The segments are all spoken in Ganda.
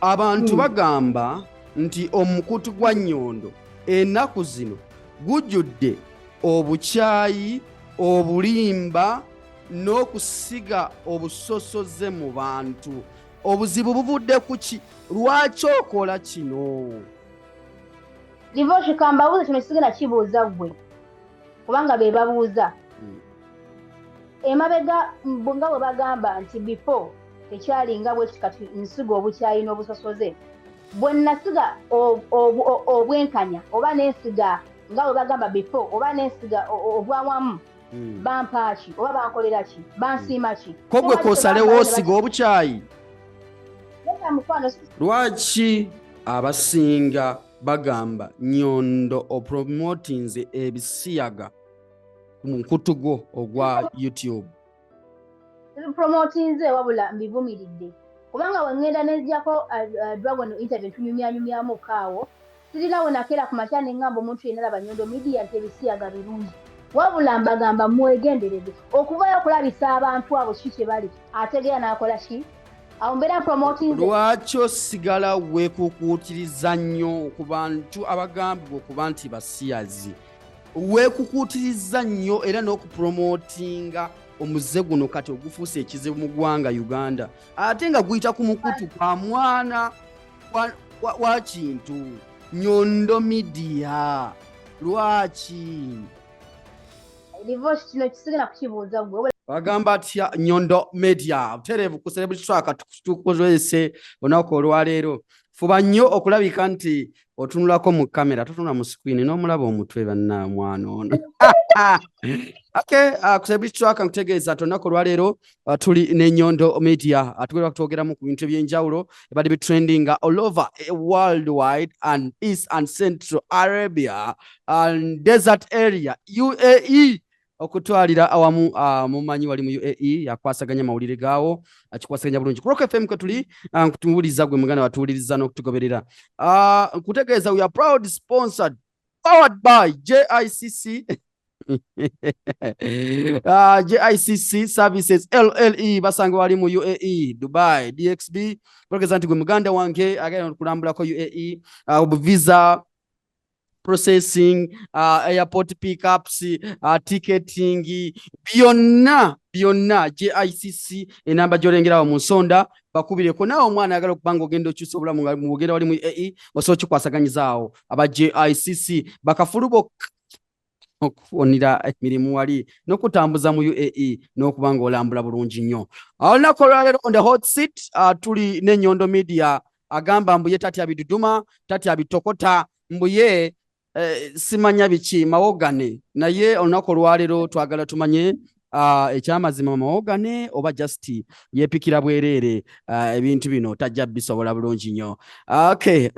Abantu bagamba nti omukutu gwa Nnyondo ennaku zino gujjudde obukyayi, obulimba n'okusiga obusosoze mu bantu. Obuzibu buvudde ku ki? Lwaki okola kino? Divoshi, kambabuuze kino, kisigenda kibuuza ggwe kubanga be babuuza. Emabega nga bwe bagamba nti before tekyali nga bwe kati nsiga obukyayi n'obusosoze, bwe nasiga obwenkanya oba nensiga nga bwe bagamba before oba nensiga obwawamu, bampa ki oba bankolera ki, bansiima ki? Ko gwe kosalewo osiga obukyayi? Nedda mukwano. Lwaki abasinga bagamba Nyondo opromotinze ebisiyaga ku mukutu gwo ogwa YouTube? Promotinze, wabula mbivumiridde, kubanga we ŋŋenda nenzijako Dragon interview, tunyumyanyumyamu kaawo, sirina we nakeera ku makya ne ŋŋamba omuntu yenna laba Nyondo Media nti ebisiyaga birungi. Wabula mbagamba mwegendereze okuvayo okulabisa abantu abo ki kye bali, ategeera n'akola ki, awo mbeera promotinze. Lwaki osigala weekukuutiriza nnyo ku bantu abagambibwa okuba nti basiyazi? Weekukuutiriza nnyo era n'okupromotinga omuze guno kati ogufuuse ekizibu mu ggwanga Uganda, ate nga guyita ku mukutu gwa mwana wa kintu Nyondo Media. Lwaki? Divorce, kino kisigala kukibuuza gwe. Bagamba atya Nyondo Media butereevu ku Celebrity Track tukozese olunaku olwaleero. Fuba nnyo okulabika nti otunulako mu kamera, totunula mu screen n'omulaba omutwe banna mwana ono. Okay, ku Celebrity Track nkutegeeza nti olunaku olwaleero tuli ne Nyondo Media, tugenda kutwogeramu ku bintu ebyenjawulo ebadde bitrendinga all over worldwide and East and Central Arabia and desert area, UAE okutwalira awamu. Mumanyi wali mu UAE yakwasaganya amawulire gaawo, akikwasaganya bulungi. Ku Rock FM kwe tuli, nkutuwuliriza gwe muganda watuwuliriza n'okutugoberera. Nkutegeeza we are proud sponsored, powered by JICC, JICC Services LLE, basanga wali mu UAE, Dubai, DXB. Bageza nti gwe muganda wange agenda okulambulako UAE, visa processing, airport pickups, ticketing, byonna byonna JICC. Enamba gy'olengerawo mu nsonda, bakubireko. Naawe omwana ayagala okuba nga ogenda okyusa obulamu nga mugenda wali mu UAE, osobola okikwasaganyiza aba JICC, bakafulu bokka okufunira emirimu wali n'okutambuza mu UAE n'okuba ng'olambula bulungi nnyo. Olunaku olwaleero on the hot seat tuli ne Nyondo Media, agamba mbu ye tatya biduduma, tatya bitokota, mbu ye simanya biki mawogane. Naye olunaku olwaleero twagala tumanye ekyamazima, mawogane oba just yeepikira bwereere? Ebintu bino tajja bisobola bulungi nnyo. Okay,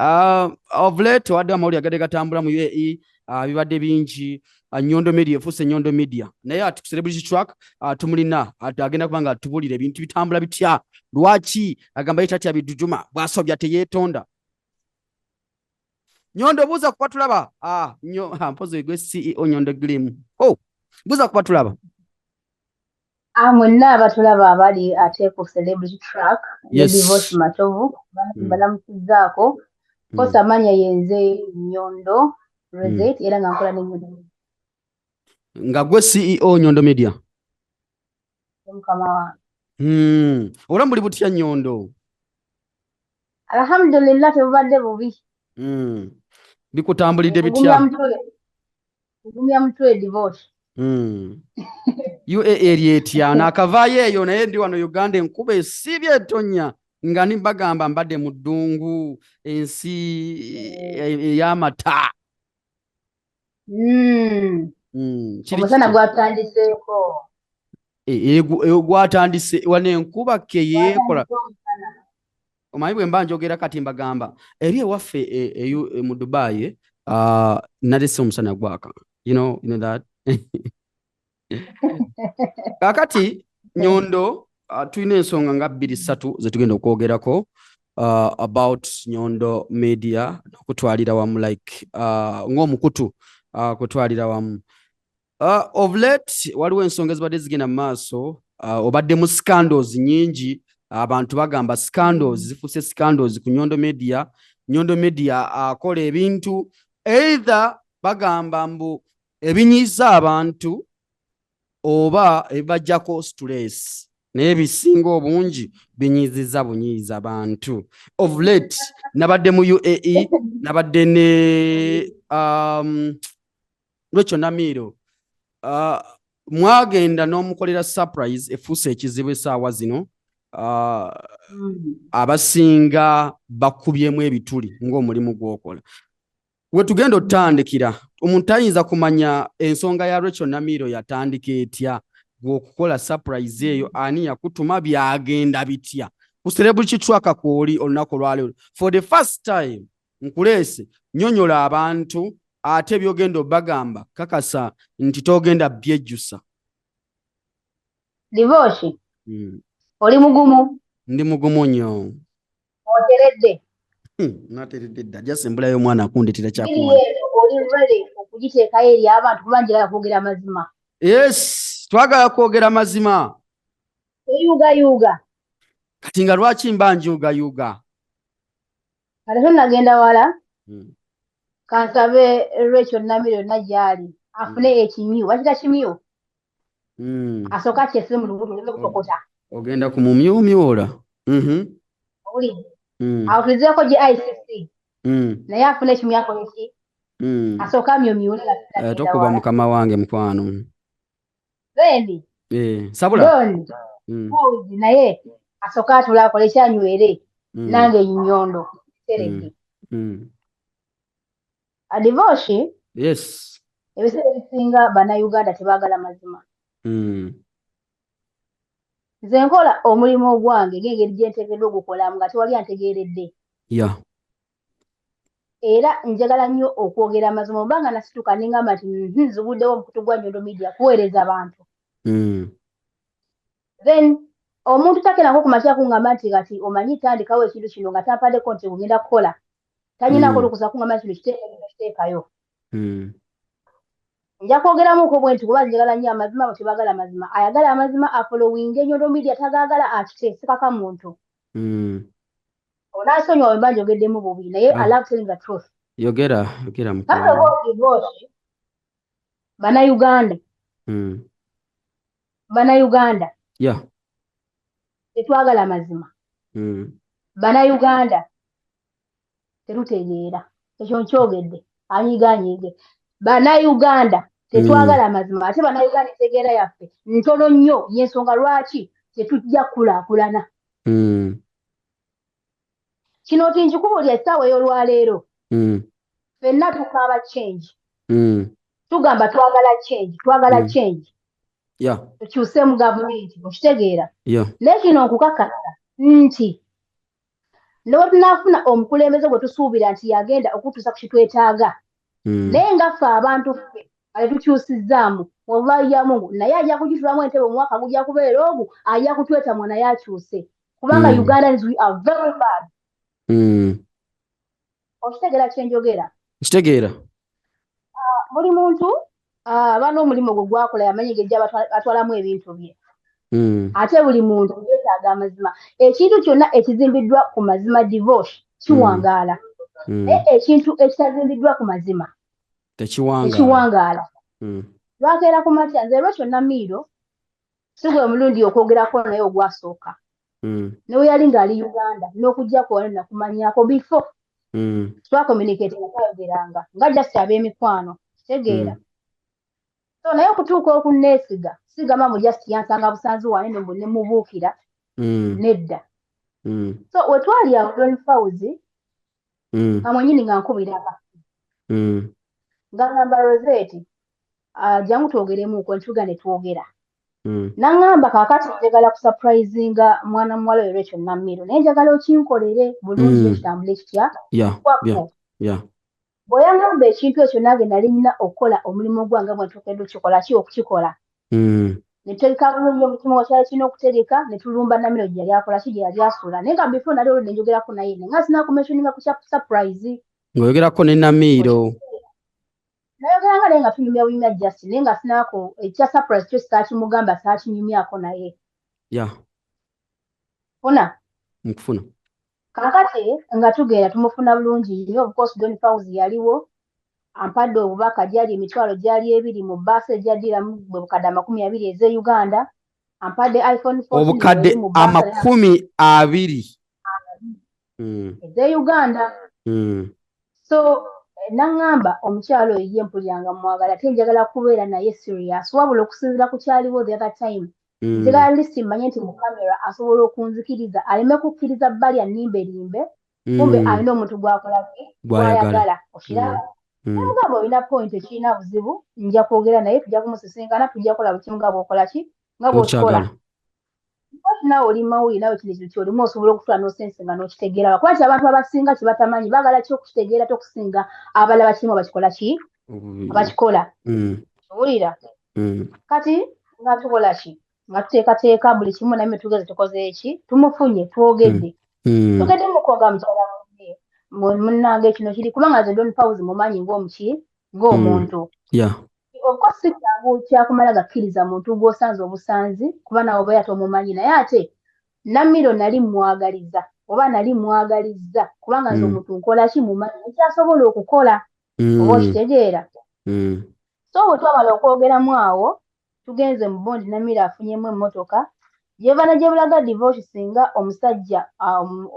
of late wadde amawulire agadde gatambula mu UAE, bibadde bingi. Nyondo Media efuuse Nyondo Media, naye ati ku Celebrity Track tumulina, agenda kuba nga tubulira ebintu bitambula bitya, lwaki agamba ye tatya biduduma, bw'asobya teyeetonda. Nyondo, buuza kuba tulaba. Nyo, mpozi gwe CEO Nyondo Glim. Oh, buuza kuba tulaba. Mwenna abatulaba abali ate ku Celebrity Track ne Divorce Matovu, balamusizzaako. Kosa amanya yenze Nyondo Rosette, era nga nkola ne Nyondo. Nga gwe CEO Nyondo Media. Mukama wange. Obulamu buli butya, Nyondo? Alhamdulillah, tebubadde bubi. Bikutambulidde bitya? Kugumya mutwe, Divorce. UAE eri etya? Naakavaayo eyo, naye ndi wano Uganda, enkuba esiibye etonya, nga ni bagamba mbadde mu ddungu, ensi ey'amata. Kiri Omusana kitya? Gwatandiseeko. Gwatandise wano, enkuba ke yeekola. Gwatandise omusana. Omanyi bwe mba njogera kati mbagamba eri ewaffe mu Dubai, nalese omusana gwaka, you know that. Kaakati Nyondo, tulina ensonga nga bbiri ssatu ze tugenda okwogerako about Nyondo Media n'okutwalira wamu, like ng'omukutu, kutwalira wamu. Of late waliwo ensonga ezibadde zigenda mu maaso, obadde mu scandals nyingi. Abantu bagamba scandals zifuuse scandals ku Nyondo Media. Nyondo Media akola ebintu either bagamba mbu ebinyiiza abantu oba ebibajjako stress, naye ebisinga obungi binyiiziza bunyiiza bantu. Of late nabadde mu UAE, nabadde ne Rachel Namiiro. Mwagenda n'omukolera surprise efuuse ekizibu essaawa zino. Abasinga bakubyemu ebituli ng'omulimu gw'okola. We tugenda otutandikira, omuntu tayinza kumanya ensonga ya Rachel Namiiro yatandika etya gw'okukola surprise eyo, ani yakutuma, byagenda bitya. Ku Celebrity Tracker kwoli olunaku olwaleero, for the first time nkuleese nyonyola abantu, ate byogenda obagamba kakasa nti togenda byejjusa. Divoshi. Oli mugumu? Ndi mugumu nnyo. Oteredde? Nateredde dda, jasimbulayo omwana akundetera kyakunywa. Oli ready okugiteekayo eri abantu, kuba njagala kwogera mazima? Yes, twagala kwogera mazima. Oyuugayuuga? Kati nga lwaki mba njuugayuuga? Kale tonnagenda wala. Kansabe Rachel Namiiro yonna gy'ali afune ekimyu, bakita kimyu, asooke akyesere mu lubuto oleme kutokota. Ogenda kumumyumyula. Owulidde? Awo tulizeeko gye ICC. Naye afune ekimyu akole ki? Asooke amyumyule nga tonnagenda Tokuba wala. Mukama wange mukwano. Then Sabula. Don Fauzi naye asooke atule akole kyanywere. Nange nnyondo teredde. Adivoshi. Yes. Ebiseera ebisinga Bannayuganda tebaagala mazima. Nze nkola omulimu ogwange ng'engeri gye nteekeddwa ogukolamu nga tewali antegeeredde. Era njagala nnyo okwogera amazima, obanga nasituka ne ngamba nti nziguddewo omukutu gwa Nyondo Media kuweereza bantu. Then omuntu takeerako ku makya kuŋŋamba nti kati omanyi tandikawo ekintu kino nga tampaddeko nti ogenda kukola. Tanyinaako lukusa kuŋŋamba nti kino kiteeka, kino kiteekayo. Nja kwogeramuko bwe nti kuba njagala nnyo amazima, abo tebaagala mazima. Ayagala amazima afollowinge Nyondo Media, tagaagala akite, sikaka muntu. Onansonyiwa bwe mba njogeddemu bubi, naye I love telling the truth. Yogera, yogera First of mukwano. all, divorce. Bannayuganda. Bannayuganda. Tetwagala mazima. Bannayuganda tetutegeera. Ekyo nkyogedde. Anyiga anyiige. Bannayuganda tetwagala mazima, ate Bannayuganda entegeera yaffe ntono nnyo, y'ensonga lwaki tetujja kukulaakulana. Kino ti nkikubuulira essaawa ey'olwaleero. Ffenna tukaaba change. Tugamba twagala change, twagala change. Tukyuse mu gavumenti, okitegeera? Yeah. Naye kino nkukakasa nti ne bwe tunaafuna omukulembeze gwe tusuubira nti yagenda okutuusa ku kitwetaaga, naye nga ffe abantu ffe ale tukyusizzaamu oba ya Mungu, naye ajja kugitulamu entebe omwaka gujja kubeera ogwo, ajja kutwetamwa naye akyuse, kubanga Ugandans, we are very bad. Okitegeera kye njogera? Nkitegeera. Buli muntu aba n'omulimu gwe gwakola, yamanyi engeri gy'atwalamu ebintu bye. Ate buli muntu yeetaaga amazima. Ekintu kyonna ekizimbiddwa ku mazima, divorce, kiwangaala. Naye ekintu ekitazimbiddwa ku mazima tekiwangaala. Tekiwangaala. Lwakeera ku makya, nze Rachel Namiiro si gwe mulundi okwogerako naye ogwasooka. Ne we yali ng'ali Uganda n'okujjako wano nakumanyaako before. Twacommunicate nga twayogeranga nga just ab'emikwano, kitegeera? So naye okutuuka okunneesiga, sigamba mu just yansanga busanzi wane ne mubuukira. Nedda. So we twali awo Don Fauzi, nga mwennyini nga nkubira akasimu. Nga ngamba, "Rosette, jangu twogeremuuko." Ntuga ne twogera. N'aŋŋamba, "Kaakati njagala kusurprisinga mwana muwala oyo Rachel Namiiro, naye njagala okinkolere bulungi, ekitambule kitya kwakko." Bwe yaŋŋamba ekintu ekyo, nange nali nnina okukola omulimu gwange bwe ntuukedde okukikola ki okukikola. Ne tutegeka bulungi omutima gwa kyali kirina okutegeka, ne tulumba Namiiro gye yali akola ki, gye yali asula. Naye nga before nali olwedde njogerako naye, naye nga sinakumentioninga ku kya surprise. Ng'oyogerako ne Namiiro. Nayogeranga naye nga tunyumya bunyumya just, naye nga sinaako ekya surprise kyo saakimugamba, saakinyumyako naye. Funa. Nkufuna. Kaakati nga tugenda tumufuna bulungi nnyo. Of course Don Fauzi yaliwo, ampadde obubaka, gyali emitwalo gyali ebiri mu bbaasa ejjaddiramu, bwe bukadde 20 ez'e Uganda. Ampadde iPhone 14. Obukadde Bweri mu bbaasa 20. Ez'e Uganda. So naŋŋamba omukyalo oyo ye mpulira nga mwagala, ate njagala kubeera naye serious, wabula okusinziira ku kyaliwo the other time, njagala least mmanye nti mu kamera asobola okunzikiriza, aleme kukkiriza bbali annimberimbe, kumbe alina omuntu gwakola ki? Gw'ayagala. Gw'ayagala, okiraba? Namugamba olina point, ekirina buzibu, nja kwogera naye, tujja kumusisinkana, tujja kukola buli kimu nga bw'okola ki, nga bw'okikola. Okyagala. Kati naawe oli mawulire, naawe kino ekintu kyolimu osobola okutula n'osense nga n'okitegeera, kuba nti abantu abasinga kye batamanyi baagala ki okukitegeera, tokusinga abalala bakirimu bakikola ki, abakikola. Owulira? Kati nga tukola ki, nga tuteekateeka buli kimu, naye tugeze tukoze eki, tumufunye, twogedde. Tugedde mukonga mukyala munne, munnange kino kiri kubanga nze Don Fauzi mumanyi ng'omuki, ng'omuntu. Of course si kyangu kyakumala gakkiriza muntu gw'osanze obusanzi, kuba nawe obeera tomumanyi, naye ate Namiro nali mwagaliza oba nali mwagalizza, kubanga nze omuntu nkola ki, mumanyi ekyasobola okukola, oba okitegeera? So bwe twamala okwogeramu awo, tugenze mu bondi, Namiro afunyemu emmotoka gyeva ne gye bulaga divorce. Singa omusajja,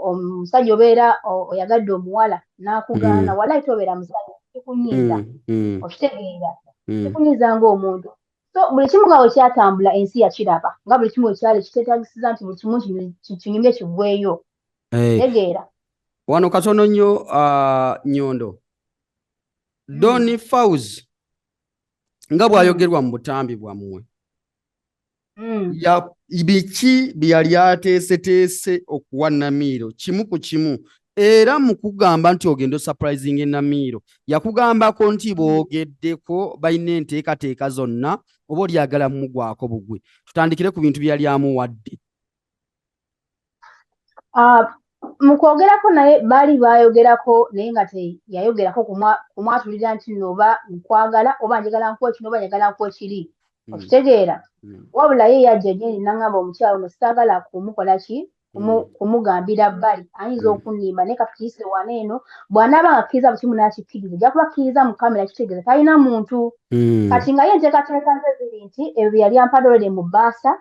omusajja obeera oyagadde omuwala n'akugaana, walayi tobeera musajja, kikunyiiza. Okitegeera? Kikunyiiza ng'omuntu. So buli kimu nga bwe kyatambula, ensi yakiraba nga buli kimu ekyali kiteetagisiza nti buli kimu kinyumye kiggweeyo. Tegeera. Wano katono nnyo, Nyondo. Don Fauzi nga bw'ayogerwa mu butambi bwammwe, biki bye yali ateeseteese okuwa Namiiro kimu ku kimu? Era mu kugamba nti ogenda osurprising Namiiro, yakugambako nti boogeddeko, balina enteekateeka zonna, oba olyagala mugwako bugwe? Tutandikire ku bintu bye yali amuwadde. Ah, mu kwogerako naye baali baayogerako, naye nga teyayogerako kumwatulira nti nno oba nkwagala, oba njagala nkuwe kino, oba njagala nkuwe kiri. Okitegeera? Wabula ye yajja gyendi naŋŋamba omukyalo ono saagala kumukola ki, kumugambira bbali, ayinza okunnimba, naye katukiyise wano eno, bw'anaaba nga akkiriza buli kimu n'akikkiriza, ajja kuba akkiriza mu kamera, kitegeeza talina muntu. Kati nga ye enteekateeka ze ziri nti ebyo bye yali ampadde already mu bbaasa,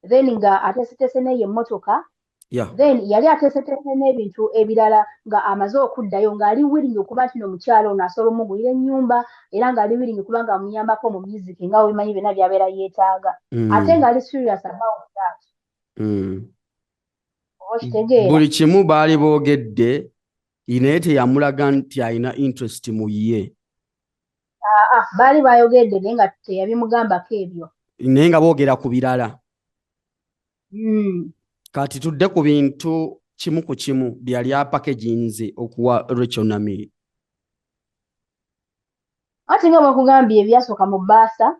then nga ateeseteese n'eyo emmotoka, then yali ateeseteese n'ebintu ebirala nga amaze okuddayo, ng'ali willing okuba nti no omukyalo ono asobola omugulira ennyumba, era ng'ali willing okuba nga amuyambako mu music, nga webimanyi byonna by'abeera yeetaaga, ate ng'ali serious about that. Oba okitegeera? Buli kimu baali boogedde, naye teyamulaga nti alina interest mu ye? Aa, baali bayogedde, naye nga teyabimugambako ebyo. Naye nga boogera ku birala. Kati tudde ku bintu kimu ku kimu bye yali apackaginze okuwa Rachel Namiri. Anti nga bwekugambye, ebyasooka mu bbaasa,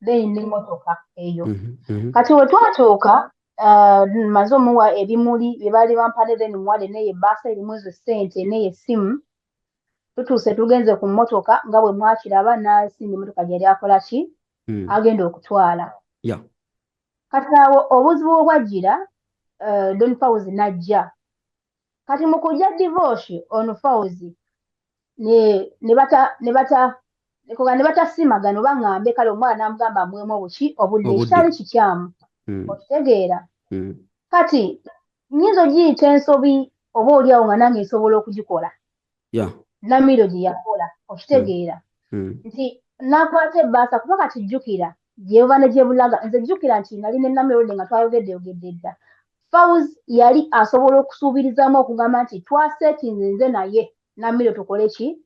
then n'emmotoka eyo. Kati we twatuuka, maze omuwa ebimuli bye baali bampadde, then muwale n'eyo ebbaasa erimu ezo ssente n'eyo essimu. Tutuuse, tugenze ku mmotoka nga bwe mwakiraba, n'asimba emmotoka gye yali akola ki, agenda okutwala. Kati awo obuzibu bwe bwajjira, Don Fauzi n'ajja. Kati mu kujja divorce ono Fauzi ne bata ne bata ne batasimagana, oba ŋŋambe kale, omwana n'amugamba amuwemu obuki, obudde. Obudde. Ekyali kikyamu. Okitegeera? Kati nnyinza ogiyita ensobi, oba oliawo nga nange nsobola okugikola. Namiro gye yakola, okitegeera? Nti n'akwata ebbaasa, kuba kati jjukira gyeva ne gye bulaga. Nze jjukira nti nali ne Namiro nga twayogedde yogedde dda. Fauz yali asobola okusuubirizaamu okugamba nti twasetinze nze naye Namiro tukole ki,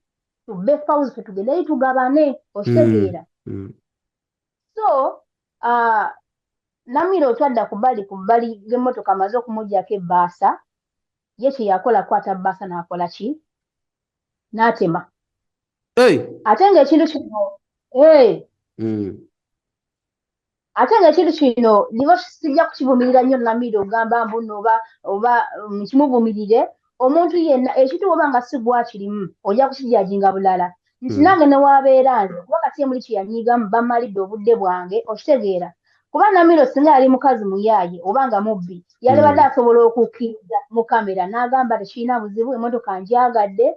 tubbe Fauz, fe tugendeyo tugabane, okitegeera? So Namiro twadda ku bbali, ku bbali g'emmotoka, amaze okumuggyako ebbaasa, ye kye yakola kwata bbaasa n'akola ki, n'atema. Hey! Ate ng'ekintu kino, hey! Ate ng'ekintu kino nibo sijja kukivumirira nnyo Namiro, ogamba mbu nno oba nkimuvumirire. Omuntu yenna ekintu bw'oba nga si gwakirimu ojja kukijajinga bulala nti nange ne waabeera nze, kuba kati emuli kye yanyiigamu, bamalidde obudde bwange, okitegeera? Kuba Namiro singa yali mukazi muyaaye oba nga mubbi, yalibadde asobola okukkiriza mu kamera n'agamba tekirina buzibu, emmotoka ngyagadde,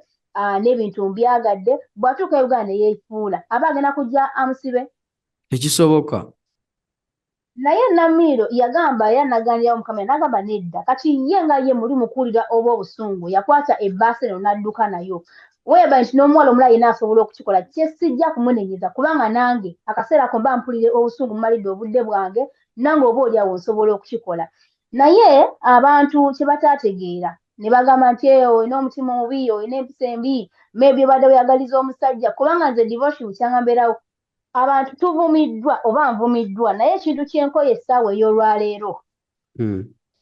n'ebintu mbyagadde. Bw'atuuka e Uganda ne yeefuula, aba agenda kujja amusibe. Tekisoboka. Naye Namiiro yagamba era naganirawo mu kamera n'agamba nedda. Kati ye nga ye muli mukuwulira oba obusungu, yakwata ebbaasa eno n'adduka nayo. Weeba nti n'omuwala omulala yenna asobola okukikola, kye sijja kumunenyeza kubanga nange akaseera ako mba mpulira obusungu, mumalidde obudde bwange, nange oba oli awo nsobola okukikola. Naye abantu kye bataategeera ne bagamba nti olina omutima omubi, olina empisa embi, maybe obadde weyagaliza omusajja, kubanga nze Devotion kyanga mbeerawo. Abantu tuvumiddwa oba nvumiddwa, naye ekintu kyenkoye essaawa ey'olwaleero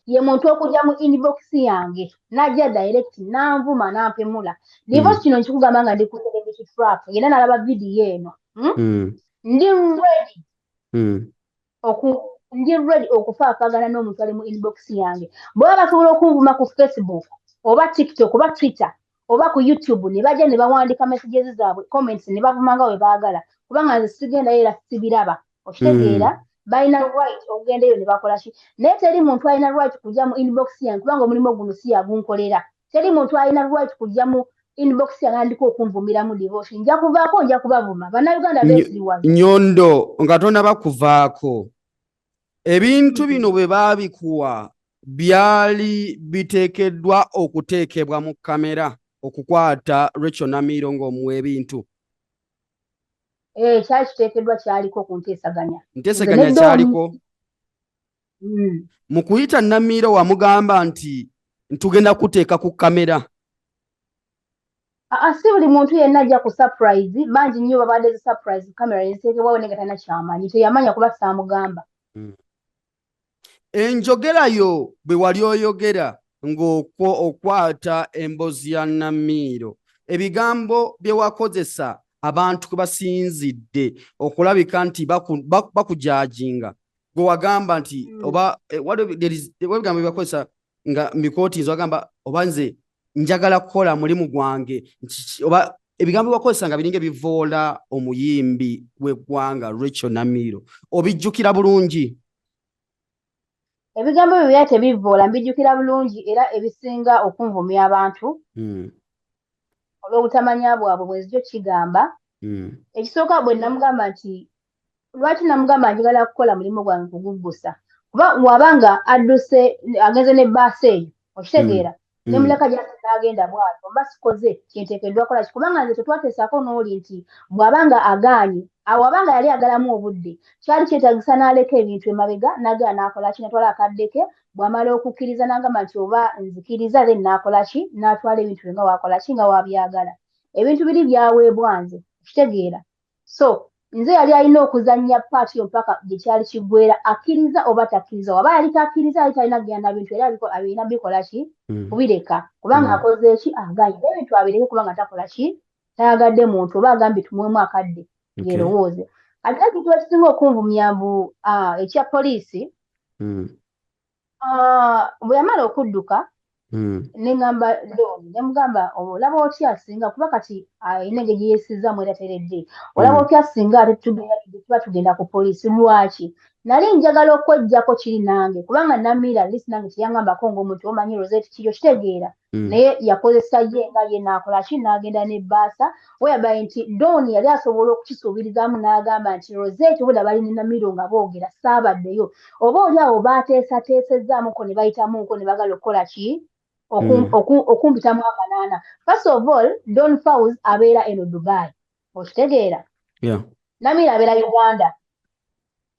ye muntu okujja mu inbox yange n'ajja direct n'anvuma n'ampemula. Divorce kino nkikugamba nga ndi ku Celebrity Trap, yenna n'alaba vidiyo eno. Ndi ready ndi ready okufaafaagana n'omuntu ali mu inbox yange. Bw'aba basobola okunvuma ku Facebook oba TikTok oba Twitter oba ku YouTube, ne bajja ne bawandiika messages zaabwe, comments, ne bavuma nga bwe baagala, kubanga nze sigendayo era sibiraba. Okitegeera? Balina right okugendayo ne bakola ki, naye teri muntu alina right kujja mu inbox yange, kubanga omulimu guno si yagunkolera. Teri muntu alina right kujja mu inbox yange andika okunvumiramu Devotion. Nja kuvaako, nja kubavuma. Bannayuganda beesiriwaza. Nyondo, nga tonaba kuvaako, ebintu bino bwe baabikuwa byali biteekeddwa okuteekebwa mu kamera okukwata Rachel Namiiro ng'omuwa ebintu? Eh, kyali kiteekeddwa, kyaliko ku nteesaganya. Nteeseganya kyaliko. Mu kuyita Namiiro wamugamba nti ntugenda kuteeka ku kamera? Aa, si buli muntu yenna ajja ku surprise. Bangi nnyo babadde zi surprise, kamera neziteekebwawo naye nga talina kyamanyi, teyamanya kuba saamugamba. Enjogera yo bwe wali oyogera ng'okwata emboozi ya Namiiro, ebigambo bye wakozesa abantu kwe basinzidde okulabika nti bakujajinga, gwe wagamba nti oba waliwo ebigambo bye bakozesa nga mbikootinza, wagamba oba nze njagala kukola mulimu gwange, oba ebigambo bye wakozesa nga biringa ebivoola omuyimbi w'eggwanga Rachel Namiiro, obijjukira bulungi? Ebigambo ebyo byali tebivoola, mbijjukira bulungi, era ebisinga okunvumya abantu olw'obutamanya bwabwe bwe nzija okukigamba. Ekisooka, bwe namugamba nti lwaki namugamba njagala kukola mulimu gwange kuguggusa, kuba wabanga adduse agenze n'ebbaasa eyo, okitegeera, nemuleka gyasi n'agenda bw'atyo, mba sikoze kyenteekeddwa kukola ki, kubanga nze tetwateesaako n'oli nti bw'abanga agaanye awo, abanga yali agalamu obudde, kyali kyetaagisa n'aleka ebintu emabega n'agenda n'akola ki, n'atwala akadde ke. Bw'amala okukkiriza n'agamba nti oba nzikiriza, then n'akola ki, n'atwala ebintu bye nga wakola ki, nga wabyagala. Ebintu biri byaweebwa nze, okitegeera? So nze yali alina okuzannya part yo mpaka gye kyali kiggwera, akkiriza oba takkiriza. Waba yali takkiriza, yali talina kugenda na bintu, era alina bikola ki, kubireka, kubanga akoze ki, aganye ebintu abireke, kubanga takola ki, tayagadde muntu oba agambye tumuwemu akadde yerowooze. Ate ekintu ekisinga okunvumya mbu ekya poliisi, bwe yamala okudduka, ne ŋŋamba Don, ne mugamba, olaba otya singa, kuba kati alina engeri gye yeesizaamu era teredde, olaba otya singa ate tuba tugenda ku poliisi? Lwaki nali njagala okweggyako kiri nange, kubanga Namiira at least nange teyaŋŋambako ng'omuntu omanyi Rosette kiri, okitegeera? Naye yakozesa ye nga ye n'akola ki, n'agenda n'ebbaasa, whereby nti Don yali asobola okukisuubirizaamu n'agamba nti Rosette obudda bali ne Namiiro nga boogera, saabaddeyo, oba oli awo baateesateesezaamuko ne bayitamuuko ne bagala okukola ki, okumpitamu akanaana. First of all, Don Faus abeera eno Dubai, okitegeera? Namiiro abeera Uganda.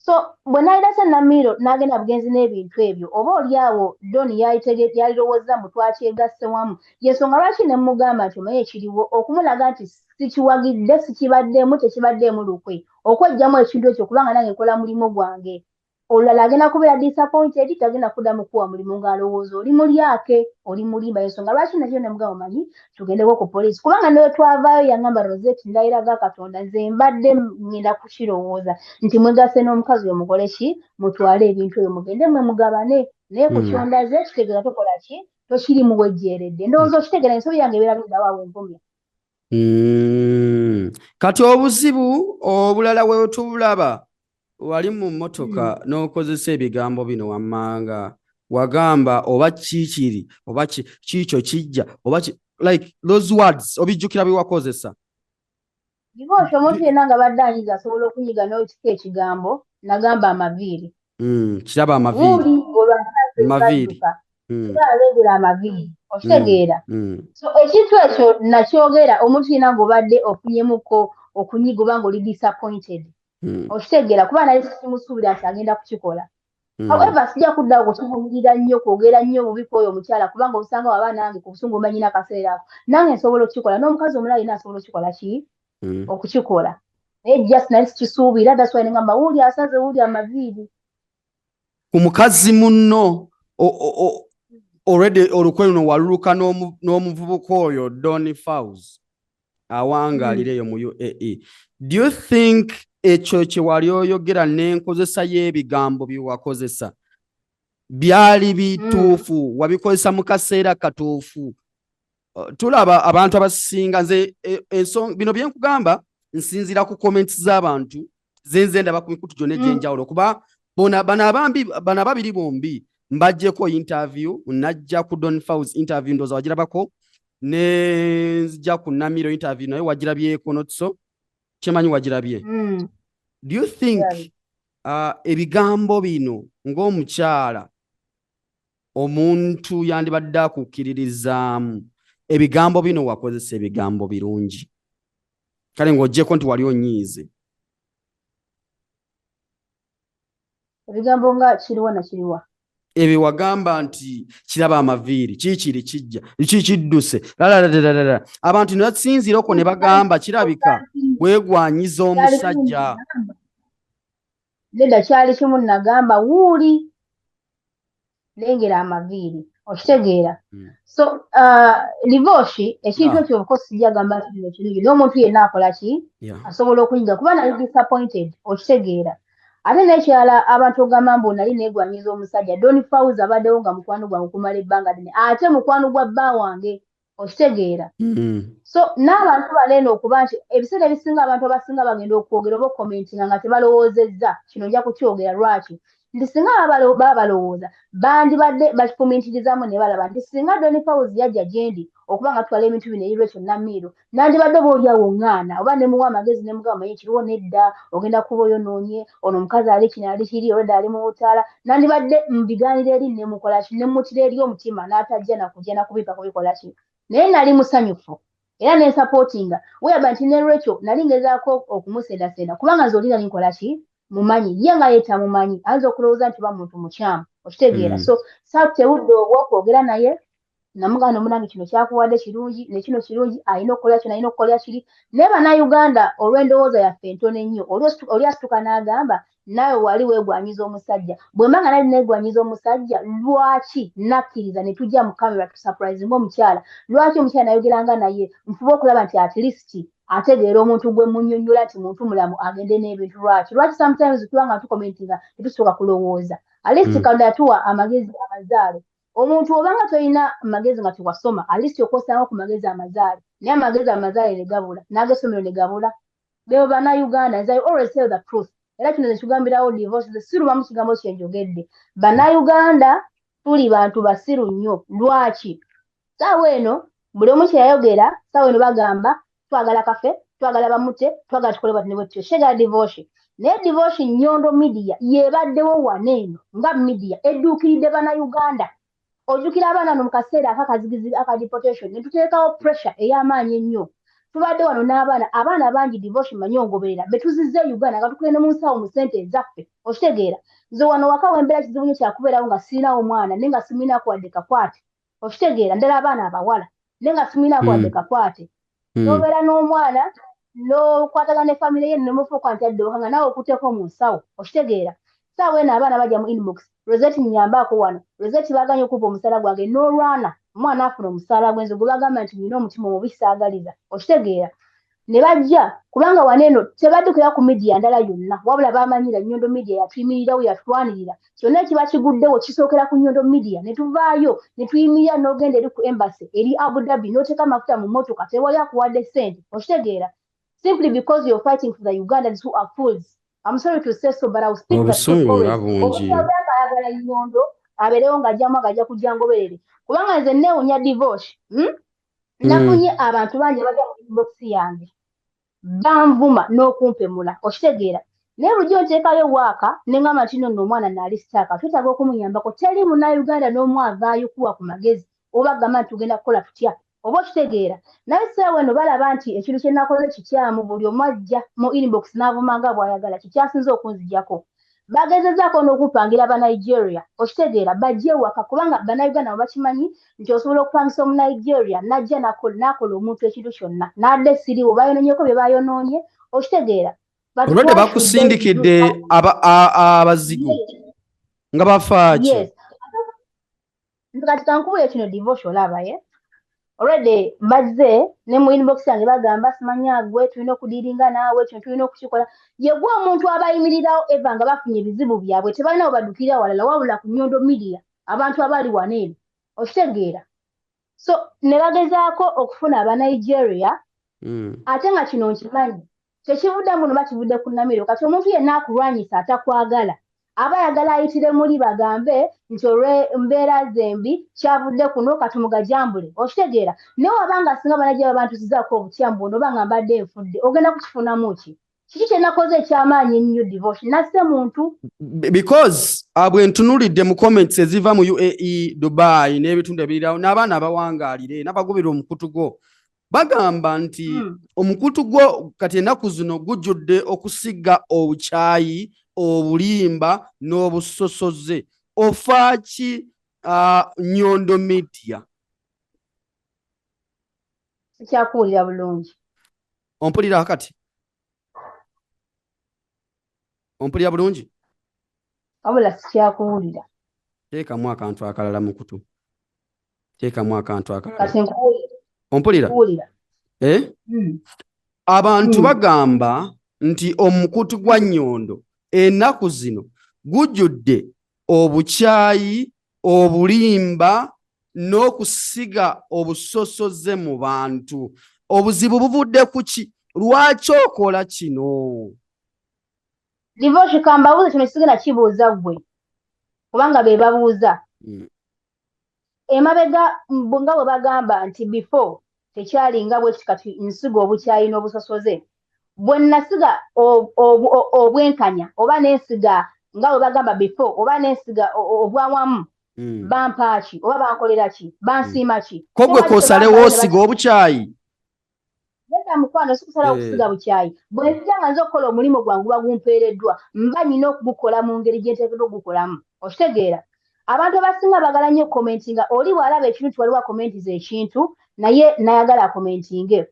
So bwe nalirase Namiiro n'agenda bugenzi n'ebintu ebyo, oba oli awo Don yalirowooza mbu twakyegasse wamu. Yensonga lwaki ne mugamba nti omanyi ekiriwo, okumulaga nti sikiwagidde, sikibaddemu, tekibaddeemu lukwe, okwejjamu ekintu ekyo, kubanga nange nkola mulimu gwange. Olulala agenda kubeera disappointed, tagenda kuddamu kuwa mulimu ng'alowooza oli mulyake, oli mulimba. Ensonga lwaki nakyo nemugamba omanyi tugendeko ku poliisi, kubanga newe twavaayo yaŋŋamba, Rosette, ndayira ga Katonda, nze mbadde ŋŋenda kukirowooza nti mwegasse n'omukazi oyo, mukole ki, mutwale ebintu ebyo mugende mwe mugabane, naye ku kyondaze kitegeeza tokola ki, tokiri muwejjeeredde. Ndowooza okitegeera ensobi yange ebeera luddawo awo envumya. Kati obuzibu obulala we tubulaba. Wali mu mmotoka n'okozesa ebigambo bino wammanga, wagamba oba kiikiri oba kiikyo kijja oba like those words, obijjukira bye wakozesa? Divorce, omuntu yenna nga badde anyiga asobola okunyiga n'okika ekigambo nagamba amaviiri. Kiraba amaviiri. Wuuli Maviiri. Olwalengera amaviiri, okitegeera? So ekintu ekyo nakyogera omuntu yenna ng'obadde ofunyemuko okunyiga oba ng'oli disappointed, okitegeera? Kuba naye sikimusuubira nti agenda kukikola. However, sijja kuddawo kukivumirira nnyo, kwogera nnyo bubi ku oyo omukyala, kubanga osanga waba nange ku busungu omanyi n'akaseera ako nange nsobola okukikola, n'omukazi omulala yenna asobola okukikola ki okukikola, naye just nali sikisuubira. That's why nengamba wuuli asaze wuuli amaviiri. Ku mukazi munno already olukwe luno waluluka n'omuvubuka oyo Don Faus awangaalira eyo mu UAE. Do you think ekyo kye wali oyogera n'enkozesa y'ebigambo bye wakozesa byali bituufu? Wabikozesa mu kaseera katuufu? Tulaba abantu abasinga, nze bino bye nkugamba nsinziira ku comments z'abantu zenze ndaba ku mikutu gyonna egy'enjawulo, kuba bona bano abambi, bano ababiri bombi mbaggyeko interview. Najja ku Don Faus interview, ndowooza wagirabako, ne nzija ku Namiro interview, naye wagirabyeko, not so? Kyemanyi wagirabye. Do you think ebigambo bino ng'omukyala omuntu yandibadde akukkiririzaamu, ebigambo bino wakozesa ebigambo birungi, kale ng'oggyeko nti wali onyiize? Ebigambo nga kiriwa na kiriwa? Ebyo wagamba nti kiraba amaviiri, kiikiri kijja, kikidduse lalalalalala, abantu ne basinziira okwo ne bagamba kirabika weegwanyiza omusajja. Nedda, kyali kimu, nagamba wuuli lengera amaviiri, okitegeera? So Livoshi, ekintu ekyo of course sijja gamba nti kino kirungi, n'omuntu yenna akola ki asobola okunyiga, kuba nali disappointed, okitegeera? Ate n'ekirala, abantu ogamba mbu nali neegwanyiza omusajja Don Faus, abaddewo nga mukwano gwange okumala ebbanga ddene, ate mukwano gwa bba wange, okitegeera? So n'abantu bano eno, okuba nti ebiseera ebisinga abantu abasinga bagenda okwogera oba okucommentinga nga tebalowoozezza kino nja kukyogera lwaki, nti singa baba balowooza bandibadde bakifumiitirizaamu ne balaba nti singa Don Faus yajja gye ndi okuba nga tutwala ebintu bino eri Rachel Namiiro, nandibadde oba oliawo ŋŋaana oba ne muwa amagezi ne mugamba, "Manyi kiriwo, nedda, ogenda kuba oyonoonye ono omukazi ali kino ali kiri, olwedda ali mu butaala." Nandibadde mbigaanira eri ne mukola ki, ne mmutira eri omutima n'atajja nakujja nakubimpa kubikola ki. Naye nali musanyufu era nensupportinga weyaba nti ne Rachel nali ngezaako okumusendasenda, kubanga nze oli nali nkola ki, mumanyi, ye nga ye tamumanyi, ayinza okulowooza nti oba muntu mukyamu, okitegeera? So saatewudde obwokwogera naye, namugamba, "Omunange, kino kyakuwadde kirungi ne kino kirungi, alina okukola kino, alina okukola kiri." Naye Bannayuganda, olw'endowooza yaffe entono ennyo, oli asituka n'agamba naawe wali weegwanyiza omusajja. Bwe mba nga nali neegwanyiza omusajja, lwaki nakkiriza ne tujja mu kamera tusurprise ng'omukyala? Lwaki omukyala nayogeranga naye, nfuba okulaba nti at least ategeera omuntu gwe munnyonnyola nti muntu mulamu agende n'ebintu? Lwaki sometimes tuba nga tucommentinga tetusooka kulowooza? At least Katonda yatuwa amagezi amazaale. Omuntu obanga tolina magezi nga tewasoma, at least okosanga ku magezi amazaale, naye amagezi amazaale ne gabula n'ag'essomero ne gabula. Bebo Bannayuganda. Nze I always tell the truth, era kino nekigambirawo Divorce, sirubamu kigambo kyenjogedde. Bannayuganda tuli bantu basiru nnyo. Lwaki saawa eno buli omu kyeyayogera, saawa eno bagamba twagala kafe, twagala bamute, twagala tukole bati ne bwetutyo shegala Divorce? Naye Divorce, Nyondo Media yebaddewo wano eno nga media edduukiridde Bannayuganda. Ojjukira abaana no mu kaseera akakazigizi aka deportation ne tuteekawo pressure ey'amaanyi ennyo. Tubadde wano n'abaana, abaana bangi, Divorce manyi ongoberera, betuzizza e Uganda nga tukugenda mu nsawo mu ssente ezaffe, okitegeera? Nze wano waka wembeera kizibu nnyo kyakubeerawo nga sirinawo mwana, naye nga simulinako wadde kakwate, okitegeera? Ddala abaana abawala, naye nga simulinako wadde kakwate. N'obeera n'omwana n'okwatagana ne famire ye nemufuuka nti adde waka nga naawe okuteeko mu nsawo, okitegeera? Saawa eno abaana bajja mu inbox, "Rosette, nyambaako wano, Rosette, baganye okuva omusaala gwange." N'olwana omwana afuna omusaala gwenze gwe bagamba nti nina omutima omubi, saagaliza, okitegeera? Ne bajja kubanga wano eno tebaddukira ku media ndala yonna, wabula bamanyira Nyondo Media yatuyimirirawo, yatulwanirira. Kyonna ekiba kiguddewo kisookera ku Nyondo Media, ne tuvaayo ne tuyimirira. N'ogenda eri ku embassy eri Abu Dhabi n'oteeka amafuta mu mmotoka, tewali akuwadde ssente, okitegeera? Simply because you're fighting for the Ugandans who are fools. I'm sorry to say so, but I will speak the truth. Obusungu nga Always. bungi. Omuntu abeera ayagala nnyondo, abeerewo ng'ajjamu agajja kujja ngoberere, kubanga nze neewunya divorce, Nafunye abantu bangi abajja mu inbox yange banvuma n'okumpemula, okitegeera? Naye bulijjo nteekayo waaka ne ŋŋamba nti nno omwana naali sitaaka, twetaaga okumuyambako. Teri Munnayuganda n'omu avaayo kuwa ku magezi oba gamba nti tugenda kukola tutya, oba okitegeera? Naye essaawa eno balaba nti ekintu kye nakoze kikyamu. Buli omu ajja mu inbox n'avuma nga bw'ayagala. Kikyasinze okunzijjako, bagezezaako n'okupangira Abanigeria, okitegeera, bajje ewaka, kubanga Bannayuganda bwe bakimanyi nti osobola okupangisa Omunigeria n'ajja n'akola omuntu ekintu kyonna n'adda esiriwo, bayonoonyeko bye bayonoonye, okitegeera? Olwedde bakusindikidde abazigu nga bafaaki. Yes, kati kankubuye kino, divorce, olaba ye already bazze ne mu inbox yange bagamba, simanya gwe tulina okudiringa naawe, kino tulina okukikola. Ye gwe omuntu abayimirirawo eva nga bafunye ebizibu byabwe, tebalina we baddukira walala wabula ku Nyondo Media, abantu abali wano eno, okitegeera? So ne bagezaako okufuna Abanigeria, ate nga kino nkimanyi tekivudde muno, bakivudde ku Namiro. Kati omuntu yenna akulwanyisa atakwagala aba ayagala ayitire muli bagambe nti olw'embeera zembi kyavudde kuno, katumugajambule, okitegeera? Naye wabanga singa banajja babantusizaako obutya mbu oba nga mbadde nfudde, ogenda kukifunamu ki? Kiki kye nakoze ekyamaanyi ennyo, divorce? Nasse muntu? Because bwe ntunulidde mu comments eziva mu UAE, Dubai n'ebitundu ebirirawo, n'abaana abawangaalire n'abagubira omukutu gwo bagamba nti omukutu gwo kati ennaku zino gujjudde okusiga obukyayi, obulimba n'obusosoze. Ofaaki, Nyondo Media? Sikyakuwulira bulungi. Ompulira kati? Ompulira bulungi? Wabula sikyakuwulira. Teekamu akantu akalala mu kutu, teekamu akantu akalala. Kati nkuwulira. Ompulira? Nkuwulira. Eh? Mm. Abantu bagamba nti omukutu gwa Nnyondo ennaku zino gujjudde obukyayi, obulimba n'okusiga obusosoze mu bantu. Obuzibu buvudde ku ki? Lwaki okola kino? Divorce, kambabuuze kino, kisigenda kibuuza ggwe kubanga be babuuza. Emabega nga bwe bagamba nti before tekyali nga bwe kiti, kati nsiga obukyayi n'obusosoze. Bwe nasiga obwenkanya oba nensiga nga bwe bagamba before oba nensiga obwawamu, bampa ki oba bankolera ki, bansiima ki? Ko gwe Tewali k'osalewo kye osiga obukyayi? Nedda mukwano, sikusalawo kusiga bukyayi. Bwe nzija nga nze okukola omulimu gwange guba gumpeereddwa, mba nina okugukola mu ngeri gye nteekeddwa okugukolamu, okitegeera? Abantu abasinga baagala nnyo commentinga. Oli bw'alaba ekintu nti waliwo akommentiza ekintu naye nayagala akommentinge.